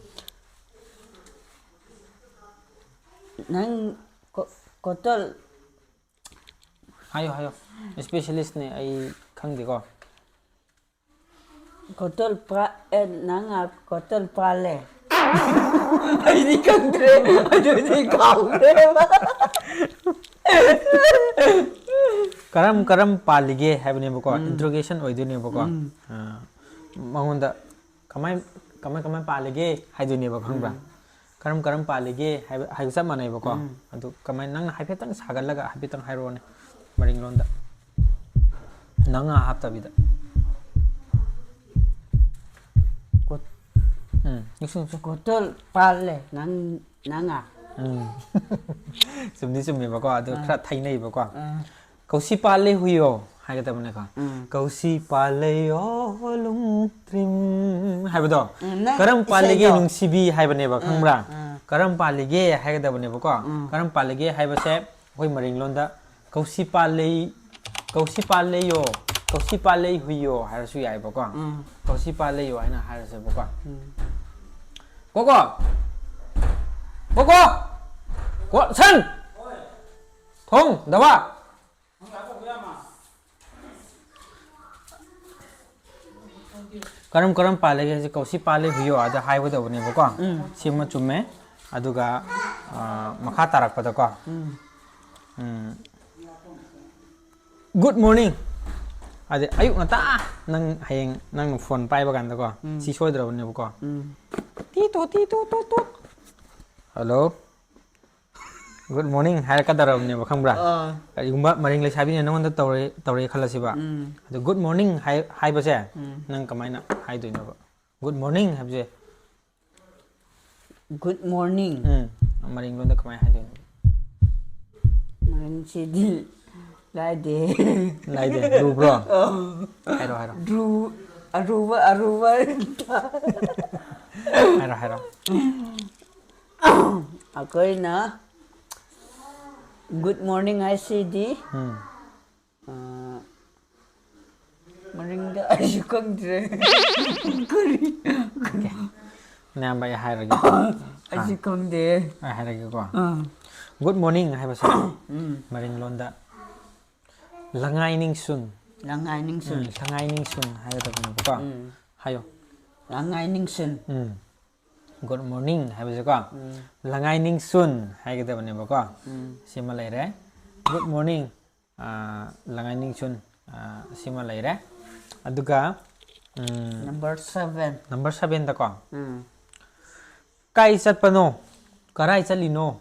ꯅꯪ ꯀꯣ- ꯀꯣꯇꯜ ꯍꯥꯏꯌꯣ ꯍꯥꯏꯌꯣ꯫ ꯏꯁꯄꯦꯁꯤꯌꯦꯂꯤꯁꯅꯦ, ꯑꯩ ꯈꯪꯗꯦꯀꯣ꯫ ꯀꯣꯇꯜ ꯄꯥ ꯑꯦ, ꯅꯪ ꯀꯣꯇꯜ ꯄꯥꯜꯂꯦ꯫ ꯑꯩꯗꯤ ꯈꯪꯗ꯭ꯔꯦ꯫ ꯑꯗꯨꯗꯤ ꯀꯥꯎꯈ꯭ꯔꯦꯕ꯫ ꯀꯔꯝ ꯀꯔꯝ ꯄꯥꯜꯂꯤꯒꯦ ꯍꯥꯏꯕꯅꯦꯕꯀꯣ, ꯏꯟꯇ꯭ꯔꯣꯒꯦꯁꯟ ꯑꯣꯏꯗꯣꯏꯅꯦꯕꯀꯣ꯫ ꯑ, ꯃꯉꯣꯟꯗ ꯀꯃꯥꯏ ꯀꯃꯥꯏ ꯀꯃꯥꯏ ꯄꯥꯜꯂꯤꯒꯦ ꯍꯥꯏꯗꯣꯏꯅꯦꯕ, ꯈꯪꯕ꯭ꯔꯥ? ꯀꯔꯝ ꯀꯔꯝ ꯄꯥꯜꯂꯤꯒꯦ ꯍꯥꯏꯕ ꯍꯥꯏꯕ ꯆꯞ ꯃꯥꯟꯅꯩꯕꯀꯣ꯫ ꯑꯗꯨ ꯀꯃꯥꯏ, ꯅꯪꯅ ꯍꯥꯏꯐꯦꯠꯇꯪ ꯁꯥꯒꯠꯂꯒ ꯍꯥꯏꯐꯦꯠꯇꯪ ꯍꯥꯏꯔꯛꯑꯣꯅꯦ, ꯃꯔꯤꯡꯂꯣꯟꯗ, ꯅꯪ ꯉꯥ ꯍꯥꯞꯇꯕꯤꯗ꯫ ꯀꯣ- ꯎꯝ, ꯅꯤꯡꯁꯤꯡ ꯅꯤꯡꯁꯤꯡ꯫ ꯀꯣꯇꯜ ꯄꯥꯜꯂꯦ ꯅꯪ ꯅꯪ ꯉꯥ꯫ ꯎꯝ꯫ ꯆꯨꯝꯗꯤ ꯆꯨꯝꯃꯦꯕꯀꯣ, ꯑꯗꯨ ꯈꯔ ꯊꯩꯅꯩꯕꯀꯣ꯫ ꯀꯧꯁꯤ ꯄꯥꯜꯂꯦ ꯍꯨꯏꯌꯣ ꯍꯥꯏꯒꯗꯕꯅꯦꯀꯣ꯫ ꯀꯧꯁꯤ ꯄꯥꯜꯂꯦꯌꯣ ꯂꯨꯡꯇ꯭ꯔꯤꯝ ꯍꯥꯏꯕꯗꯣ꯫ ꯎꯝ, ꯅꯪ ꯀꯔꯝ ꯄꯥꯜꯂꯤꯒꯦ ꯏꯁꯩꯗꯣ꯫ ꯅꯨꯡꯁꯤꯕꯤ ꯍꯥꯏꯕꯅꯦꯕ, ꯈꯪꯕ꯭ꯔꯥ? ꯎꯝ꯫ ꯀꯔꯝ ꯄꯥꯜꯂꯤꯒꯦ ꯍꯥꯏꯒꯗꯕꯅꯦꯕꯀꯣ꯫ ꯀꯔꯝ ꯄꯥꯜꯂꯤꯒꯦ ꯍꯥꯏꯕꯁꯦ ꯑꯩꯈꯣꯏ ꯃꯔꯤꯡꯂꯣꯟꯗ ꯀꯧꯁꯤ ꯄꯥꯜꯂꯩ, ꯀꯧꯁꯤ ꯄꯥꯜꯂꯩꯌꯣ, ꯀꯧꯁꯤ ꯄꯥꯜꯂꯩ ꯍꯨꯏꯌꯣ ꯍꯥꯏꯔꯁꯨ ꯌꯥꯏꯕꯀꯣ꯫ ꯀꯧꯁꯤ ꯄꯥꯜꯂꯩꯌꯣ ꯍꯥꯏꯅ ꯍꯥꯏꯔꯁꯦꯕꯀꯣ꯫ ꯀꯣꯀꯣ! ꯀꯣꯀꯣ! ꯀꯣ-, ꯁꯟ! ꯊꯣꯡ! ꯗꯋꯥ! ꯀꯔꯝ ꯀꯔꯝ ꯄꯥꯜꯂꯤꯒꯦ ꯍꯥꯏꯁꯦ ꯀꯧꯁꯤ ꯄꯥꯜꯂꯤ ꯍꯨꯏꯌꯣ ꯑꯗ ꯍꯥꯏꯒꯗꯧꯕꯅꯦꯕꯀꯣ꯫ ꯁꯤꯃ ꯆꯨꯝꯃꯦ꯫ ꯑꯗꯨꯒ, ꯑ, ꯃꯈꯥ ꯇꯥꯔꯛꯄꯗꯀꯣ꯫ ꯎꯝ꯫ Good morning꯫ ꯑꯗꯩ ꯑꯌꯨꯛ ꯉꯟꯇꯥ ꯅꯪ ꯍꯌꯦꯡ ꯅꯪ ꯐꯣꯟ ꯄꯥꯏꯕ ꯀꯥꯟꯗꯀꯣ, ꯁꯤ ꯁꯣꯏꯗ꯭ꯔꯕꯅꯦꯕꯀꯣ꯫ ꯇꯤ ꯇꯣ, ꯇꯤ ꯇꯣ, ꯇꯣ, ꯇꯣ꯫ Hello꯫ Good morning ꯍꯥꯏꯔꯛꯀꯗꯧꯔꯕꯅꯦꯕ, ꯈꯪꯕ꯭ꯔꯥ? ꯑꯥ꯫ ꯀꯔꯤꯒꯨꯝꯕ ꯃꯔꯤꯡ ꯂꯩꯁꯥꯕꯤꯅ ꯅꯉꯣꯟꯗ ꯇꯧꯔꯦ, ꯇꯧꯔꯦ ꯈꯜꯂꯁꯤꯕ꯫ ꯑꯗꯣ good morning ꯍꯥꯏ-, ꯍꯥꯏꯕꯁꯦ ꯅꯪ ꯀꯃꯥꯏꯅ ꯍꯥꯏꯗꯣꯏꯅꯣꯕ? Good morning ꯍꯥꯏꯕꯁꯦ꯫ Good morning꯫ ꯎꯝ꯫ ꯃꯔꯤꯡ ꯂꯣꯟꯗ ꯀꯃꯥꯏꯅ ꯍꯥꯏꯗꯣꯏꯅꯣ? ꯉꯁꯤꯗꯤ ꯂꯥꯏꯗꯦ꯫ ꯂꯥꯏꯗꯦ, ꯂꯨꯕ꯭ꯔꯣ? ꯍꯥꯏꯔꯣ, ꯍꯥꯏꯔꯣ꯫ ꯔꯨ ꯑꯔꯨꯕ ꯑꯔꯨꯕ꯫ ꯍꯥꯏꯔꯣ, ꯍꯥꯏꯔꯣ꯫ ꯑꯩꯈꯣꯏꯅ ꯒꯨꯗ ꯃꯣꯔꯅꯤꯡ ꯍꯥꯏꯁꯤꯗꯤ ꯎꯝ꯫ ꯑ, ꯃꯔꯤꯡꯗ ꯑꯩꯁꯨ ꯈꯪꯗ꯭ꯔꯦ꯫ ꯀꯔꯤ? ꯅꯌꯥꯝꯕ, ꯑꯩ ꯍꯥꯏꯔꯒꯦ꯫ ꯑꯩꯁꯨ ꯈꯪꯗꯦ꯫ ꯑꯩ ꯍꯥꯏꯔꯒꯦꯀꯣ꯫ ꯑꯥ꯫ ꯒꯨꯗ ꯃꯣꯔꯅꯤꯡ ꯍꯥꯏꯕꯁꯦ ꯎꯝ꯫ ꯃꯔꯤꯡꯂꯣꯟꯗ ꯂꯉꯥꯏ ꯅꯤꯡꯁꯨꯟ꯫ ꯂꯉꯥꯏ ꯅꯤꯡꯁꯨꯟ꯫ ꯎꯝ, ꯂꯉꯥꯏ ꯅꯤꯡꯁꯨꯟ ꯍꯥꯏꯒꯗꯕꯅꯦꯕꯀꯣ꯫ ꯎꯝ꯫ ꯍꯥꯏꯌꯣ꯫ ꯂꯉꯥꯏ ꯅꯤꯡꯁꯨꯟ꯫ ꯎꯝ꯫ ꯒꯨꯗ ꯃꯣꯔꯅꯤꯡ ꯍꯥꯏꯕꯁꯦꯀꯣ꯫ ꯎꯝ꯫ ꯂꯉꯥꯏ ꯅꯤꯡꯁꯨꯟ ꯍꯥꯏꯒꯗꯕꯅꯦꯕꯀꯣ꯫ ꯎꯝ꯫ ꯁꯤꯃ ꯂꯩꯔꯦ꯫ ꯒꯨꯗ ꯃꯣꯔꯅꯤꯡ, ꯑ, ꯂꯉꯥꯏ ꯅꯤꯡꯁꯨꯟ, ꯑ, ꯁꯤꯃ ꯂꯩꯔꯦ꯫ ꯑꯗꯨꯒ, ꯎꯝ, ꯅꯝꯕꯔ ꯁꯚꯦꯟ꯫ ꯅꯝꯕꯔ ꯁꯚꯦꯟꯗꯀꯣ꯫ ꯎꯝ꯫ ꯀꯥꯏ ꯆꯠꯄꯅꯣ? ꯀꯔꯥꯏ ꯆꯠꯂꯤꯅꯣ?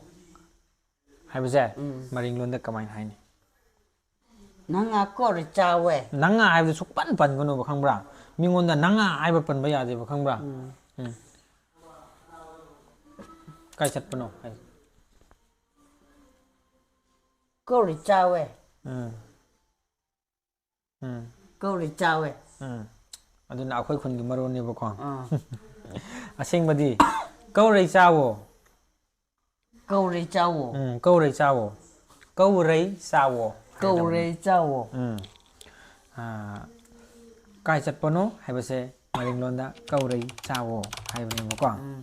ꯍꯥꯏꯕꯁꯦ ꯎꯝ꯫ ꯃꯔꯤꯡꯂꯣꯟꯗ ꯀꯃꯥꯏꯅ ꯍꯥꯏꯅꯤ? ꯅꯪ ꯉꯥ ꯀꯣꯔꯤ ꯆꯥꯎꯋꯦ꯫ ꯅꯪ ꯉꯥ ꯍꯥꯏꯕꯗꯨ ꯁꯨꯛꯄꯟ ꯄꯟꯒꯅꯣꯕ, ꯈꯪꯕ꯭ꯔꯥ? ꯃꯤꯉꯣꯟꯗ ꯅꯪ ꯉꯥ ꯍꯥꯏꯕ ꯄꯟꯕ ꯌꯥꯗꯦꯕ, ꯈꯪꯕ꯭ꯔꯥ? ꯎꯝ꯫ ꯎꯝ꯫ ꯀꯥꯏ ꯆꯠꯄꯅꯣ ꯍꯥꯏ꯫ ꯀꯣꯔꯤ ꯆꯥꯎꯋꯦ꯫ ꯎꯝ꯫ ꯎꯝ꯫ ꯀꯣꯔꯤ ꯆꯥꯎꯋꯦ꯫ ꯎꯝ꯫ ꯑꯗꯨꯅ ꯑꯩꯈꯣꯏ ꯈꯨꯟꯒꯤ ꯃꯔꯣꯟꯅꯦꯕꯀꯣ꯫ ꯑꯥ꯫ ꯑꯁꯦꯡꯕꯗꯤ ꯀꯧꯔꯩ ꯆꯥꯋꯣ꯫ ꯀꯧꯔꯤ ꯆꯥꯎꯋꯣ꯫ ꯎꯝ, ꯀꯧꯔꯩ ꯆꯥꯋꯣ꯫ ꯀꯧꯔꯩ ꯆꯥꯋꯣ꯫ ꯀꯧꯔꯤ ꯆꯥꯎꯋꯣ꯫ ꯎꯝ꯫ ꯑꯥ, ꯀꯥꯏ ꯆꯠꯄꯅꯣ ꯍꯥꯏꯕꯁꯦ ꯃꯔꯤꯡꯂꯣꯟꯗ ꯀꯧꯔꯩ ꯆꯥꯋꯣ ꯍꯥꯏꯕꯅꯦꯕꯀꯣ꯫ ꯎꯝ꯫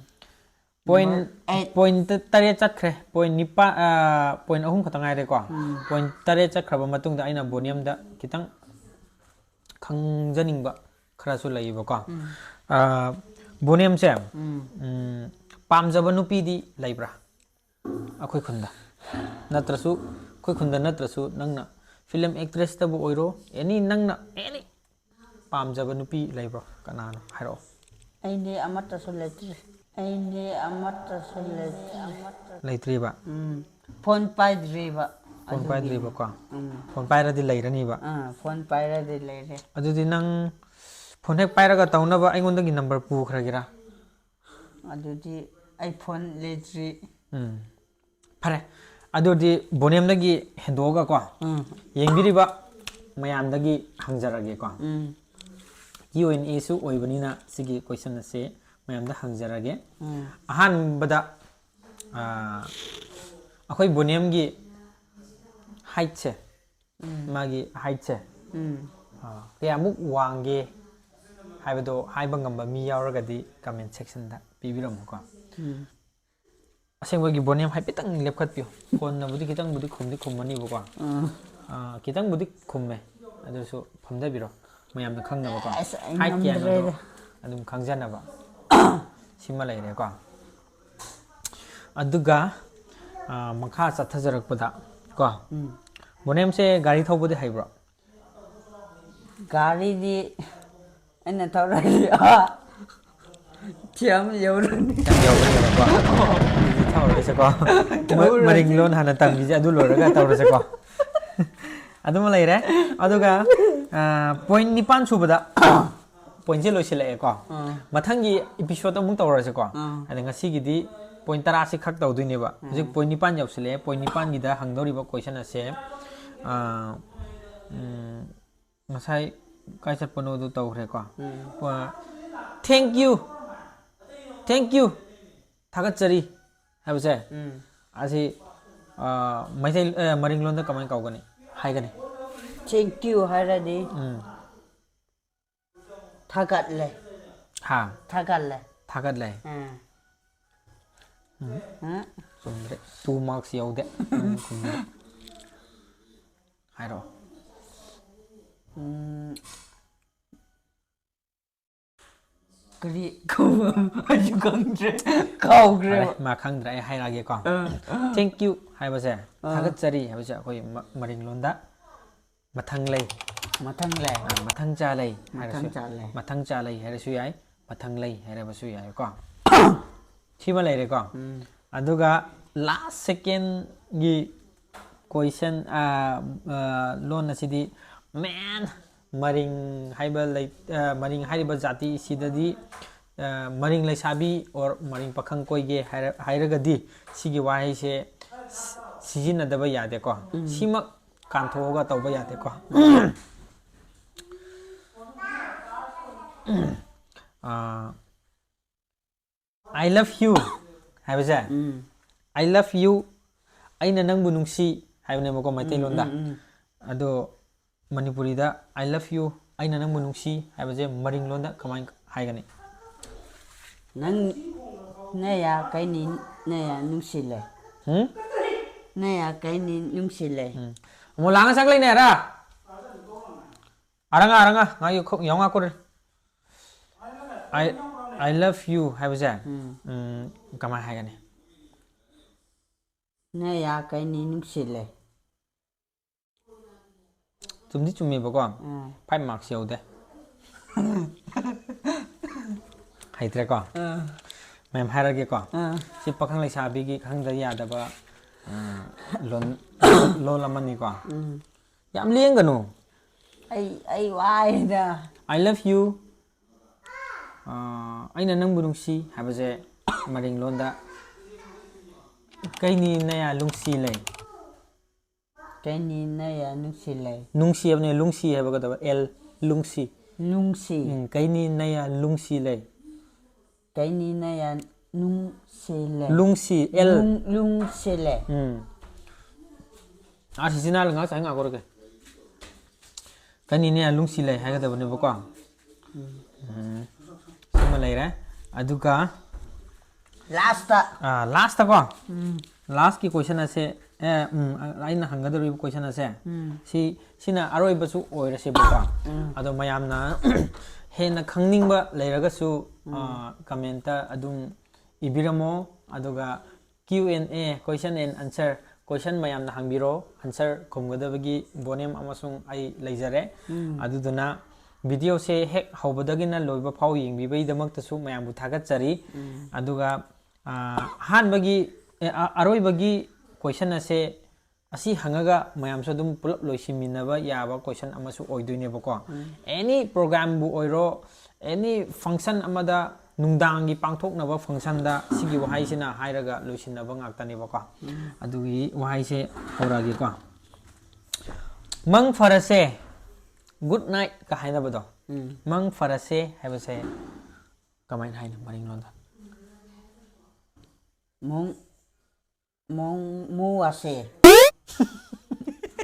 Point, Number eight. ꯄꯣꯏꯟ ꯇꯔꯦꯠ ꯆꯠꯈ꯭ꯔꯦ꯫ ꯄꯣꯏꯟ ꯅꯤꯄꯥꯟ, ꯑꯥ, ꯄꯣꯏꯟ ꯑꯍꯨꯝ ꯈꯛꯇ ꯉꯥꯏꯔꯦꯀꯣ꯫ ꯎꯝ꯫ ꯄꯣꯏꯟ ꯇꯔꯦꯠ ꯆꯠꯈ꯭ꯔꯕ ꯃꯇꯨꯡꯗ ꯑꯩꯅ ꯕꯣꯅꯤꯌꯝꯗ ꯈꯤꯇꯪ ꯈꯪꯖꯅꯤꯡꯕ ꯈꯔꯁꯨ ꯂꯩꯌꯦꯕꯀꯣ꯫ ꯎꯝ꯫ ꯑꯥ, ꯕꯣꯅꯤꯌꯝꯁꯦ, ꯎꯝ꯫ ꯎꯝ, ꯄꯥꯝꯖꯕ ꯅꯨꯄꯤꯗꯤ ꯂꯩꯕ꯭ꯔꯥ? ꯑꯩꯈꯣꯏ ꯈꯨꯟꯗ꯫ ꯅꯠꯇ꯭ꯔꯁꯨ ꯑꯩꯈꯣꯏ ꯈꯨꯟꯗ ꯅꯠꯇ꯭ꯔꯁꯨ ꯅꯪꯅ ꯐꯤꯂꯝ ꯑꯦꯛꯇ꯭ꯔꯦꯁꯇꯕꯨ ꯑꯣꯏꯔꯣ, ꯑꯦꯅꯤ ꯅꯪꯅ ꯑꯦꯅꯤ ꯄꯥꯝꯖꯕ ꯅꯨꯄꯤ ꯂꯩꯕ꯭ꯔꯣ? ꯀꯅꯥꯅꯣ? ꯍꯥꯏꯔꯛꯑꯣ꯫ ꯑꯩꯗꯤ ꯑꯃꯠꯇꯁꯨ ꯂꯩꯇ꯭ꯔꯤ꯫ ꯑꯩꯗꯤ ꯑꯃꯠꯇꯁꯨ ꯂꯩꯇ꯭ꯔꯤ꯫ ꯂꯩꯇ꯭ꯔꯤꯕ? ꯎꯝ꯫ ꯐꯣꯟ ꯄꯥꯏꯗ꯭ꯔꯤꯕ꯫ ꯐꯣꯟ ꯑꯗꯨꯒꯤꯅꯤ꯫ ꯄꯥꯏꯗ꯭ꯔꯤꯕꯀꯣ? ꯎꯝ꯫ ꯐꯣꯟ ꯄꯥꯏꯔꯗꯤ ꯂꯩꯔꯅꯤꯕ? ꯑꯥ, ꯐꯣꯟ ꯄꯥꯏꯔꯗꯤ ꯂꯩꯔꯦ꯫ ꯑꯗꯨꯗꯤ ꯅꯪ ꯐꯣꯟ ꯍꯦꯛ ꯄꯥꯏꯔꯒ ꯇꯧꯅꯕ ꯑꯩꯉꯣꯟꯗꯒꯤ ꯅꯝꯕꯔ ꯄꯨꯈ꯭ꯔꯒꯦꯔꯥ? ꯑꯗꯨꯗꯤ ꯑꯩ ꯐꯣꯟ ꯂꯩꯇ꯭ꯔꯤ꯫ ꯎꯝ꯫ ꯐꯔꯦ꯫ ꯑꯗꯨꯗꯤ ꯕꯣꯅꯦꯝꯗꯒꯤ ꯍꯦꯟꯗꯣꯛꯑꯒꯀꯣ, ꯎꯝ ꯌꯦꯡꯕꯤꯔꯤꯕ ꯃꯌꯥꯝꯗꯒꯤ ꯍꯪꯖꯔꯒꯦꯀꯣ꯫ ꯎꯝ ꯀ꯭ꯌꯨ ꯑꯦꯟ ꯑꯦꯁꯨ ꯑꯣꯏꯕꯅꯤꯅ ꯁꯤꯒꯤ ꯀꯣꯏꯁꯟ ꯑꯁꯤ ꯃꯌꯥꯝꯗ ꯍꯪꯖꯔꯒꯦ꯫ ꯎꯝ ꯑꯍꯥꯟꯕꯗ, ꯑꯥ, ꯑꯩꯈꯣꯏ ꯕꯣꯅꯦꯝꯒꯤ ꯍꯥꯏꯠꯁꯦ, ꯃꯥꯒꯤ ꯍꯥꯏꯠꯁꯦ, ꯎꯝ ꯑꯥ, ꯀꯌꯥꯃꯨꯛ ꯋꯥꯡꯒꯦ ꯍꯥꯏꯕꯗꯣ ꯍꯥꯏꯕ ꯉꯝꯕ ꯃꯤ ꯌꯥꯎꯔꯒꯗꯤ ꯀꯃꯦꯟ ꯁꯦꯛꯁꯟꯗ ꯄꯤꯕꯤꯔꯝꯃꯨꯀꯣ꯫ ꯎꯝ ꯑꯁꯦꯡꯕꯒꯤ ꯕꯣꯅꯦꯝ ꯍꯥꯏꯐꯦꯠꯇꯪ ꯂꯦꯞꯈꯠꯄꯤꯌꯨ꯫ ꯀꯣꯟꯅꯕꯨꯗꯤ ꯈꯤꯇꯪꯕꯨꯗꯤ ꯈꯨꯝꯗꯤ ꯈꯨꯝꯃꯅꯤꯕꯀꯣ꯫ ꯎꯝ ꯑꯥ, ꯈꯤꯇꯪꯕꯨꯗꯤ ꯈꯨꯝꯃꯦ, ꯑꯗꯨꯁꯨ ꯐꯝꯊꯕꯤꯔꯣ, ꯃꯌꯥꯝꯅ ꯈꯪꯅꯕꯀꯣ꯫ ꯑꯁ, ꯑꯩ ꯍꯥꯏꯠ ꯀꯌꯥꯅꯣꯗꯣ ꯉꯝꯗ꯭ꯔꯦꯗ꯫ ꯑꯗꯨꯝ ꯈꯪꯖꯅꯕ꯫ ꯁꯤꯃ ꯂꯩꯔꯦꯀꯣ꯫ ꯑꯗꯨꯒ, ꯑꯥ, ꯃꯈꯥ ꯆꯠꯊꯖꯔꯛꯄꯗ ꯀꯣ, ꯎꯝ ꯕꯣꯅꯦꯝꯁꯦ ꯒꯥꯔꯤ ꯊꯧꯕꯗꯤ ꯍꯩꯕ꯭ꯔꯣ? ꯒꯥꯔꯤꯗꯤ ꯑꯩꯅ ꯊꯧꯔꯗꯤ ꯊꯤꯌꯥꯝ ꯌꯧꯔꯅꯤ꯫ ꯌꯥꯝ ꯌꯧꯕꯅꯦꯕꯀꯣ꯫ ꯑꯗꯨꯗꯤ ꯊꯧꯔꯔꯣꯏꯁꯦꯀꯣ꯫ ꯃ- ꯊꯧꯔꯔꯣꯏꯁꯦ꯫ ꯃꯔꯤꯡ ꯂꯣꯟ ꯍꯥꯟꯅ ꯇꯝꯈꯤꯁꯦ, ꯑꯗꯨ ꯂꯣꯏꯔꯒ ꯇꯧꯔꯁꯦꯀꯣ꯫ ꯑꯗꯨꯃ ꯂꯩꯔꯦ꯫ ꯑꯗꯨꯒ, ꯑꯥ, ꯄꯣꯏꯟ ꯅꯤꯄꯥꯟ ꯁꯨꯕꯗ, ꯄꯣꯏꯟꯁꯦ ꯂꯣꯏꯁꯤꯜꯂꯛꯑꯦꯀꯣ꯫ ꯑꯥ ꯃꯊꯪꯒꯤ ꯏꯄꯤꯁꯣꯗ ꯑꯃꯨꯛ ꯇꯧꯔꯁꯦꯀꯣ꯫ ꯑꯥ ꯑꯗ ꯉꯁꯤꯒꯤꯗꯤ ꯄꯣꯏꯟ ꯇꯔꯥꯁꯤ ꯈꯛ ꯇꯧꯗꯣꯏꯅꯦꯕ꯫ ꯍꯧꯖꯤꯛ ꯄꯣꯏꯟ ꯅꯤꯄꯥꯟ ꯌꯧꯁꯤꯜꯂꯛꯑꯦ꯫ ꯄꯣꯏꯟ ꯅꯤꯄꯥꯟꯒꯤꯗ ꯍꯪꯗꯧꯔꯤꯕ ꯀꯣꯏꯁꯟ ꯑꯁꯦ, ꯑꯥ, ꯎꯝ, ꯉꯁꯥꯏ ꯀꯥꯏ ꯆꯠꯄꯅꯣꯗꯨ ꯇꯧꯈ꯭ꯔꯦꯀꯣ꯫ ꯎꯝ ꯊꯦꯡꯛ ꯌꯨ, ꯊꯦꯡꯛ ꯌꯨ, ꯊꯥꯒꯠꯆꯔꯤ ꯍꯥꯏꯕꯁꯦ, ꯎꯝ ꯑꯁꯤ, ꯑꯥ, ꯃꯩꯇꯩ, ꯑꯦ, ꯃꯔꯤꯡꯂꯣꯟꯗ ꯀꯃꯥꯏꯅ ꯀꯧꯒꯅꯤ, ꯍꯥꯏꯒꯅꯤ? ꯊꯦꯡꯛ ꯌꯨ ꯍꯥꯏꯔꯗꯤ ꯎꯝ ꯊꯥꯒꯠꯂꯦ꯫ ꯍꯥ? ꯊꯥꯒꯠꯂꯦ꯫ ꯊꯥꯒꯠꯂꯦ꯫ ꯑꯥ ꯎꯝ꯫ ꯎꯝ ꯆꯨꯝꯗ꯭ꯔꯦ꯫ ꯇꯨ ꯃꯥꯔꯛꯁ ꯌꯧꯗꯦ꯫ ꯎꯝ, ꯈꯨꯝꯕꯗ꯫ ꯍꯥꯏꯔꯛꯑꯣ꯫ ꯎꯝ ꯀꯔꯤ ꯀꯧꯕ ꯑꯩꯁꯨ ꯈꯪꯗ꯭ꯔꯦ꯫ ꯀꯥꯎꯈ꯭ꯔꯦ꯫ ꯐꯔꯦ, ꯃꯥ ꯈꯪꯗ꯭ꯔꯦ, ꯑꯩ ꯍꯥꯏꯔꯛꯑꯒꯦꯀꯣ꯫ ꯑꯥ ꯊꯦꯡꯛ ꯌꯨ ꯍꯥꯏꯕꯁꯦ, ꯑꯥ ꯊꯥꯒꯠꯆꯔꯤ ꯍꯥꯏꯕꯁꯦ ꯑꯩꯈꯣꯏ ꯃ- ꯃꯔꯤꯡꯂꯣꯟꯗ ꯃꯊꯪ ꯂꯩ, ꯃꯊꯪ ꯂꯩ꯫ ꯑꯥ, ꯃꯊꯪ ꯆꯥ ꯂꯩ ꯍꯥꯏꯔꯁꯨ, ꯃꯊꯪ ꯆꯥ ꯂꯩ꯫ ꯃꯊꯪ ꯆꯥ ꯂꯩ ꯍꯥꯏꯔꯁꯨ ꯌꯥꯏ, ꯃꯊꯪ ꯂꯩ ꯍꯥꯏꯔꯕꯁꯨ ꯌꯥꯏꯀꯣ꯫ ꯁꯤꯃ ꯂꯩꯔꯦꯀꯣ꯫ ꯎꯝ ꯑꯗꯨꯒ ꯂꯥꯁ ꯁꯦꯀꯦꯟꯒꯤ ꯀꯣꯏꯁꯟ, ꯂꯣꯟ ꯑꯁꯤꯗꯤ ꯃꯦꯟ ꯃꯔꯤꯡ ꯍꯥꯏꯕ ꯂꯩ꯫ ꯑ, ꯃꯔꯤꯡ ꯍꯥꯏꯔꯤꯕ ꯖꯥꯇꯤꯁꯤꯗꯗꯤ, ꯑ, ꯃꯔꯤꯡ ꯂꯩꯁꯥꯕꯤ ꯑꯣꯔ ꯃꯔꯤꯡ ꯄꯥꯈꯪ ꯀꯣꯏꯒꯦ ꯍꯥꯏꯔ- ꯍꯥꯏꯔꯒꯗꯤ ꯁꯤꯒꯤ ꯋꯥꯍꯩꯁꯦ ꯁ- ꯁꯤꯖꯤꯟꯅꯗꯕ ꯌꯥꯗꯦꯀꯣ꯫ ꯁꯤꯃꯛ ꯀꯥꯟꯊꯣꯛꯑꯒ ꯇꯧꯕ ꯌꯥꯗꯦꯀꯣ꯫ ꯑꯥ, "I love you" ꯍꯥꯏꯕꯁꯦ, "I love you", "ꯑꯩꯅ ꯅꯪꯕꯨ ꯅꯨꯡꯁꯤ" ꯍꯥꯏꯕꯅꯦꯕꯀꯣ ꯃꯩꯇꯩꯂꯣꯟꯗ꯫ ꯑꯗꯣ ꯃꯅꯤꯄꯨꯔꯤꯗ "I love you", "ꯑꯩꯅ ꯅꯪꯕꯨ ꯅꯨꯡꯁꯤ" ꯍꯥꯏꯕꯁꯦ ꯃꯔꯤꯡꯂꯣꯟꯗ ꯀꯃꯥꯏꯅ ꯍꯥꯏꯒꯅꯤ? ꯅꯪ ꯅꯌꯥ ꯀꯩꯅꯤ ꯅꯌꯥ ꯅꯨꯡꯁꯤꯜꯂꯦ꯫ ꯎꯝ? ꯅꯌꯥ ꯀꯩꯅꯤ ꯅꯨꯡꯁꯤꯜꯂꯦ꯫ ꯎꯝ. Mo langa sak leine ara. Aranga, aranga, nga yu khok yonga kur. "I, I love you" ꯍꯥꯏꯕꯁꯦ, ꯎꯝ, ꯀꯃꯥꯏꯅ ꯍꯥꯏꯒꯅꯤ? ꯅꯌꯥ ꯀꯩꯅꯤ ꯅꯨꯡꯁꯤꯜꯂꯦ꯫ ꯆꯨꯝꯗꯤ ꯆꯨꯝꯃꯦꯕꯀꯣ, five marks ꯌꯧꯗꯦ꯫ ꯍꯩꯇ꯭ꯔꯦꯀꯣ? ꯃꯌꯥꯝ ꯍꯥꯏꯔꯒꯦꯀꯣ꯫ ꯁꯤ ꯄꯥꯈꯪ ꯂꯩꯁꯥꯕꯤꯒꯤ ꯈꯪꯗ ꯌꯥꯗꯕ, ꯑ, ꯂꯣꯟ, ꯂꯣꯜ ꯑꯃꯅꯤꯀꯣ꯫ ꯌꯥꯝ ꯂꯦꯡꯒꯅꯨ꯫ ꯑꯩ ꯑꯩ ꯋꯥꯏꯗ꯫ "I love you", ꯑ, "ꯑꯩꯅ ꯅꯪꯕꯨ ꯅꯨꯡꯁꯤ" ꯍꯥꯏꯕꯁꯦ ꯃꯔꯤꯡꯂꯣꯟꯗ "ꯀꯩꯅꯤ ꯅꯌꯥ ꯂꯨꯡꯁꯤ ꯂꯩ"꯫ ꯀꯩꯅꯤ ꯅꯌꯥ ꯅꯨꯡꯁꯤ ꯂꯩ꯫ ꯅꯨꯡꯁꯤ ꯍꯥꯏꯕꯅꯦ, ꯂꯨꯡꯁꯤ ꯍꯥꯏꯕ ꯀꯩꯗꯧꯕ? L, ꯂꯨꯡꯁꯤ꯫ ꯅꯨꯡꯁꯤ꯫ ꯎꯝ, "ꯀꯩꯅꯤ ꯅꯌꯥ ꯂꯨꯡꯁꯤ ꯂꯩ"꯫ ꯀꯩꯅꯤ ꯅꯌꯥ ꯅꯨꯡꯁꯤ ꯂꯩ꯫ ꯂꯨꯡꯁꯤ, L꯫ ꯅꯨꯡ- ꯂꯨꯡꯁꯤ ꯂꯩ꯫ ꯎꯝ꯫ ꯑꯥ, ꯁꯤꯁꯤꯅ ꯉꯥꯏꯍꯥꯛ ꯉꯥꯏꯍꯥꯛ ꯉꯥꯛꯈꯣꯔꯒꯦ꯫ "ꯀꯩꯅꯤ ꯅꯌꯥ ꯂꯨꯡꯁꯤ ꯂꯩ" ꯍꯥꯏꯒꯗꯕꯅꯦꯕꯀꯣ꯫ ꯎꯝ꯫ ꯁꯤꯃ ꯂꯩꯔꯦ꯫ ꯑꯗꯨꯒ Last ꯇ꯫ ꯑꯥ, last ꯇꯀꯣ꯫ Last ꯀꯤ question ꯑꯁꯦ, ꯑꯦ, ꯎꯝ, ꯑꯩꯅ ꯍꯪꯒꯗꯧꯔꯤꯕ question ꯑꯁꯦ, ꯁꯤ, ꯁꯤꯅ ꯑꯔꯣꯏꯕꯁꯨ ꯑꯣꯏꯔꯁꯦꯕꯀꯣ꯫ ꯑꯗꯣ ꯃꯌꯥꯝꯅ ꯍꯦꯟꯅ ꯈꯪꯅꯤꯡꯕ ꯂꯩꯔꯒꯁꯨ, ꯑꯥ, comment ꯇ ꯑꯗꯨꯝ ꯏꯕꯤꯔꯝꯃꯣ꯫ ꯑꯗꯨꯒ Q and A, question and answer, question ꯃꯌꯥꯝꯅ ꯍꯪꯕꯤꯔꯣ, answer ꯈꯨꯝꯒꯗꯕꯒꯤ ꯕꯣꯅꯦꯝ ꯑꯃꯁꯨꯡ ꯑꯩ ꯂꯩꯖꯔꯦ꯫ ꯑꯗꯨꯗꯨꯅ video ꯁꯦ ꯍꯦꯛ ꯍꯧꯕꯗꯒꯤꯅ ꯂꯣꯏꯕ ꯐꯥꯎ ꯌꯦꯡꯕꯤꯕꯒꯤꯗꯃꯛꯇꯁꯨ ꯃꯌꯥꯝꯕꯨ ꯊꯥꯒꯠꯆꯔꯤ꯫ ꯑꯗꯨꯒ, ꯑ, ꯑꯍꯥꯟꯕꯒꯤ, ꯑꯦ, ꯑ-, ꯑꯔꯣꯏꯕꯒꯤ question ꯑꯁꯦ, ꯑꯁꯤ ꯍꯪꯉꯒ ꯃꯌꯥꯝꯁꯨ ꯑꯗꯨꯝ ꯄꯨꯂꯞ ꯂꯣꯏꯁꯤꯟꯃꯤꯟꯅꯕ ꯌꯥꯕ question ꯑꯃꯁꯨ ꯑꯣꯏꯗꯣꯏꯅꯦꯕꯀꯣ꯫ Any program ꯕꯨ ꯑꯣꯏꯔꯣ, any function ꯑꯃꯗ ꯅꯨꯡꯗꯥꯡꯒꯤ ꯄꯥꯡꯊꯣꯛꯅꯕ functionꯗ ꯁꯤꯒꯤ ꯋꯥꯍꯩꯁꯤꯅ ꯍꯥꯏꯔꯒ ꯂꯣꯏꯁꯤꯟꯅꯕ ꯉꯥꯛꯇꯅꯦꯕꯀꯣ꯫ ꯑꯗꯨꯒꯤ ꯋꯥꯍꯩꯁꯦ ꯍꯧꯔꯛꯑꯒꯦꯀꯣ꯫ ꯃꯪ ꯐꯔꯁꯦ, good night ꯀ ꯍꯥꯏꯅꯕꯗꯣ꯫ ꯎꯝ꯫ ꯃꯪ ꯐꯔꯁꯦ ꯍꯥꯏꯕꯁꯦ ꯀꯃꯥꯏꯅ ꯍꯥꯏꯅꯣ ꯃꯔꯤꯡꯂꯣꯟꯗ? ꯃꯣꯡ ꯃꯣꯡ ꯃꯨ ꯑꯁꯦ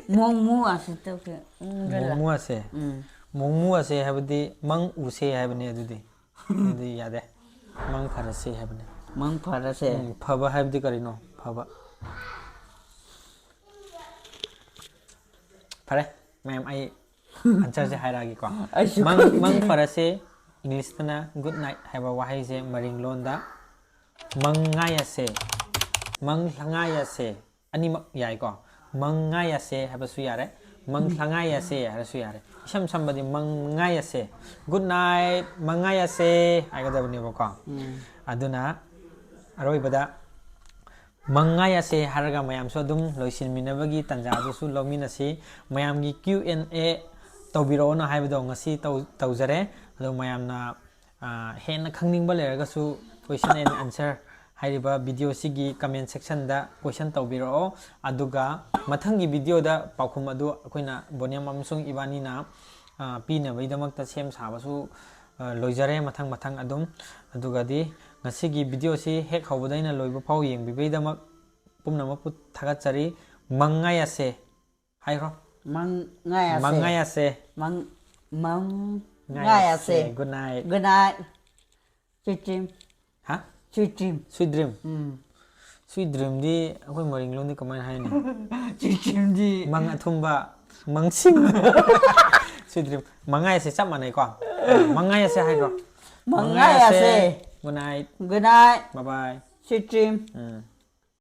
ꯃꯣꯡ ꯃꯨ ꯑꯁꯦ ꯇꯧꯁꯦ꯫ ꯎꯝ, ꯔ ꯂ꯫ ꯃꯣꯡꯃꯨ ꯑꯁꯦ꯫ ꯎꯝ꯫ ꯃꯣꯡꯃꯨ ꯑꯁꯦ ꯍꯥꯏꯕꯗꯤ ꯃꯪ ꯎꯁꯦ ꯍꯥꯏꯕꯅꯦ ꯑꯗꯨꯗꯤ꯫ ꯑꯗꯨꯗꯤ ꯌꯥꯗꯦ꯫ ꯃꯪ ꯐꯔꯁꯦ ꯍꯥꯏꯕꯅꯦ꯫ ꯃꯪ ꯐꯔꯁꯦ꯫ ꯎꯝ, ꯐꯕ ꯍꯥꯏꯕꯗꯤ ꯀꯔꯤꯅꯣ? ꯐꯕ꯫ ꯐꯔꯦ, ꯃꯌꯥꯝ ꯑꯩ answerꯁꯦ ꯍꯥꯏꯔꯛꯑꯒꯦꯀꯣ꯫ ꯑꯩꯁꯨ ꯃꯪ ꯈꯪꯗꯦ꯫ ꯃꯪ ꯐꯔꯁꯦ, Englishꯇꯅ good night ꯍꯥꯏꯕ ꯋꯥꯍꯩꯁꯦ ꯃꯔꯤꯡ ꯂꯣꯟꯗ ꯃꯪ ꯉꯥꯏ ꯑꯁꯦ, ꯃꯪ ꯉꯥꯏ ꯑꯁꯦ, ꯑꯅꯤꯃꯛ ꯌꯥꯏꯀꯣ꯫ ꯃꯪ ꯉꯥꯏ ꯑꯁꯦ ꯍꯥꯏꯕꯁꯨ ꯌꯥꯔꯦ, ꯃꯪ ꯉꯥꯏ ꯑꯁꯦ ꯍꯥꯏꯔꯁꯨ ꯌꯥꯔꯦ꯫ ꯏꯁꯝ ꯁꯝꯕꯗꯤ ꯃꯪ ꯉꯥꯏ ꯑꯁꯦ, good night, ꯃꯪ ꯉꯥꯏ ꯑꯁꯦ ꯍꯥꯏꯒꯗꯕꯅꯦꯕꯀꯣ꯫ ꯎꯝ꯫ ꯑꯗꯨꯅ ꯑꯔꯣꯏꯕꯗ ꯃꯪ ꯉꯥꯏ ꯑꯁꯦ ꯍꯥꯏꯔꯒ ꯃꯌꯥꯝꯁꯨ ꯑꯗꯨꯝ ꯂꯣꯏꯁꯤꯟꯃꯤꯟꯅꯕꯒꯤ ꯇꯥꯟꯖꯥ ꯑꯗꯨꯁꯨ ꯂꯧꯃꯤꯟꯅꯁꯤ꯫ ꯃꯌꯥꯝꯒꯤ Q and A ꯇꯧꯕꯤꯔꯛꯑꯣꯅ ꯍꯥꯏꯕꯗꯣ ꯉꯁꯤ ꯇꯧ-, ꯇꯧꯖꯔꯦ꯫ ꯑꯗꯣ ꯃꯌꯥꯝꯅ, ꯑ, ꯍꯦꯟꯅ ꯈꯪꯅꯤꯡꯕ ꯂꯩꯔꯒꯁꯨ question and answer ꯍꯥꯏꯔꯤꯕ video ꯁꯤꯒꯤ comment section ꯗ question ꯇꯧꯕꯤꯔꯛꯑꯣ꯫ ꯑꯗꯨꯒ ꯃꯊꯪꯒꯤ video ꯗ ꯄꯥꯎꯈꯨꯝ ꯑꯗꯨ ꯑꯩꯈꯣꯏꯅ ꯕꯣꯅꯤꯌꯝ ꯑꯃꯁꯨꯡ ꯏꯕꯥꯅꯤꯅ, ꯑ, ꯄꯤꯅꯕꯒꯤꯗꯃꯛꯇ ꯁꯦꯝ ꯁꯥꯕꯁꯨ, ꯑ, ꯂꯣꯏꯖꯔꯦ ꯃꯊꯪ ꯃꯊꯪ ꯑꯗꯨꯝ꯫ ꯑꯗꯨꯒꯗꯤ ꯉꯁꯤꯒꯤ video ꯁꯤ ꯍꯦꯛ ꯍꯧꯕꯗꯩꯅ ꯂꯣꯏꯕ ꯐꯥꯎ ꯌꯦꯡꯕꯤꯕꯒꯤꯗꯃꯛ ꯄꯨꯝꯅꯃꯛꯄꯨ ꯊꯥꯒꯠꯆꯔꯤ꯫ ꯃꯪ ꯉꯥꯏ ꯑꯁꯦ ꯍꯥꯏꯈ꯭ꯔꯣ꯫ ꯃꯪ ꯉꯥꯏ ꯑꯁꯦ꯫ ꯃꯪ ꯉꯥꯏ ꯑꯁꯦ꯫ ꯃꯪ ꯃꯪ ꯉꯥꯏ ꯉꯥꯏ ꯑꯁꯦ꯫ ꯑꯁꯦ꯫ Good night꯫ Good night꯫ Sweet dream꯫ ꯍꯥ? Sweet dream꯫ Sweet dream꯫ ꯎꯝ꯫ Sweet dream ꯗꯤ ꯑꯩꯈꯣꯏ ꯃꯔꯤꯡ ꯂꯣꯟꯗꯤ ꯀꯃꯥꯏꯅ ꯍꯥꯏꯅꯤ? Sweet dream ꯗꯤ꯫ ꯃꯪ ꯑꯊꯨꯝꯕ, ꯃꯪꯁꯤꯡ꯫ Sweet dream꯫ ꯃꯪ ꯉꯥꯏ ꯑꯁꯦ ꯆꯞ ꯃꯥꯟꯅꯩꯀꯣ꯫ ꯃꯪ ꯉꯥꯏ ꯑꯁꯦ ꯍꯥꯏꯈ꯭ꯔꯣ꯫ ꯃꯪ ꯉꯥꯏ ꯑꯁꯦ꯫ Good night꯫ Good night꯫ Bye bye꯫ Sweet dream꯫ ꯎꯝ꯫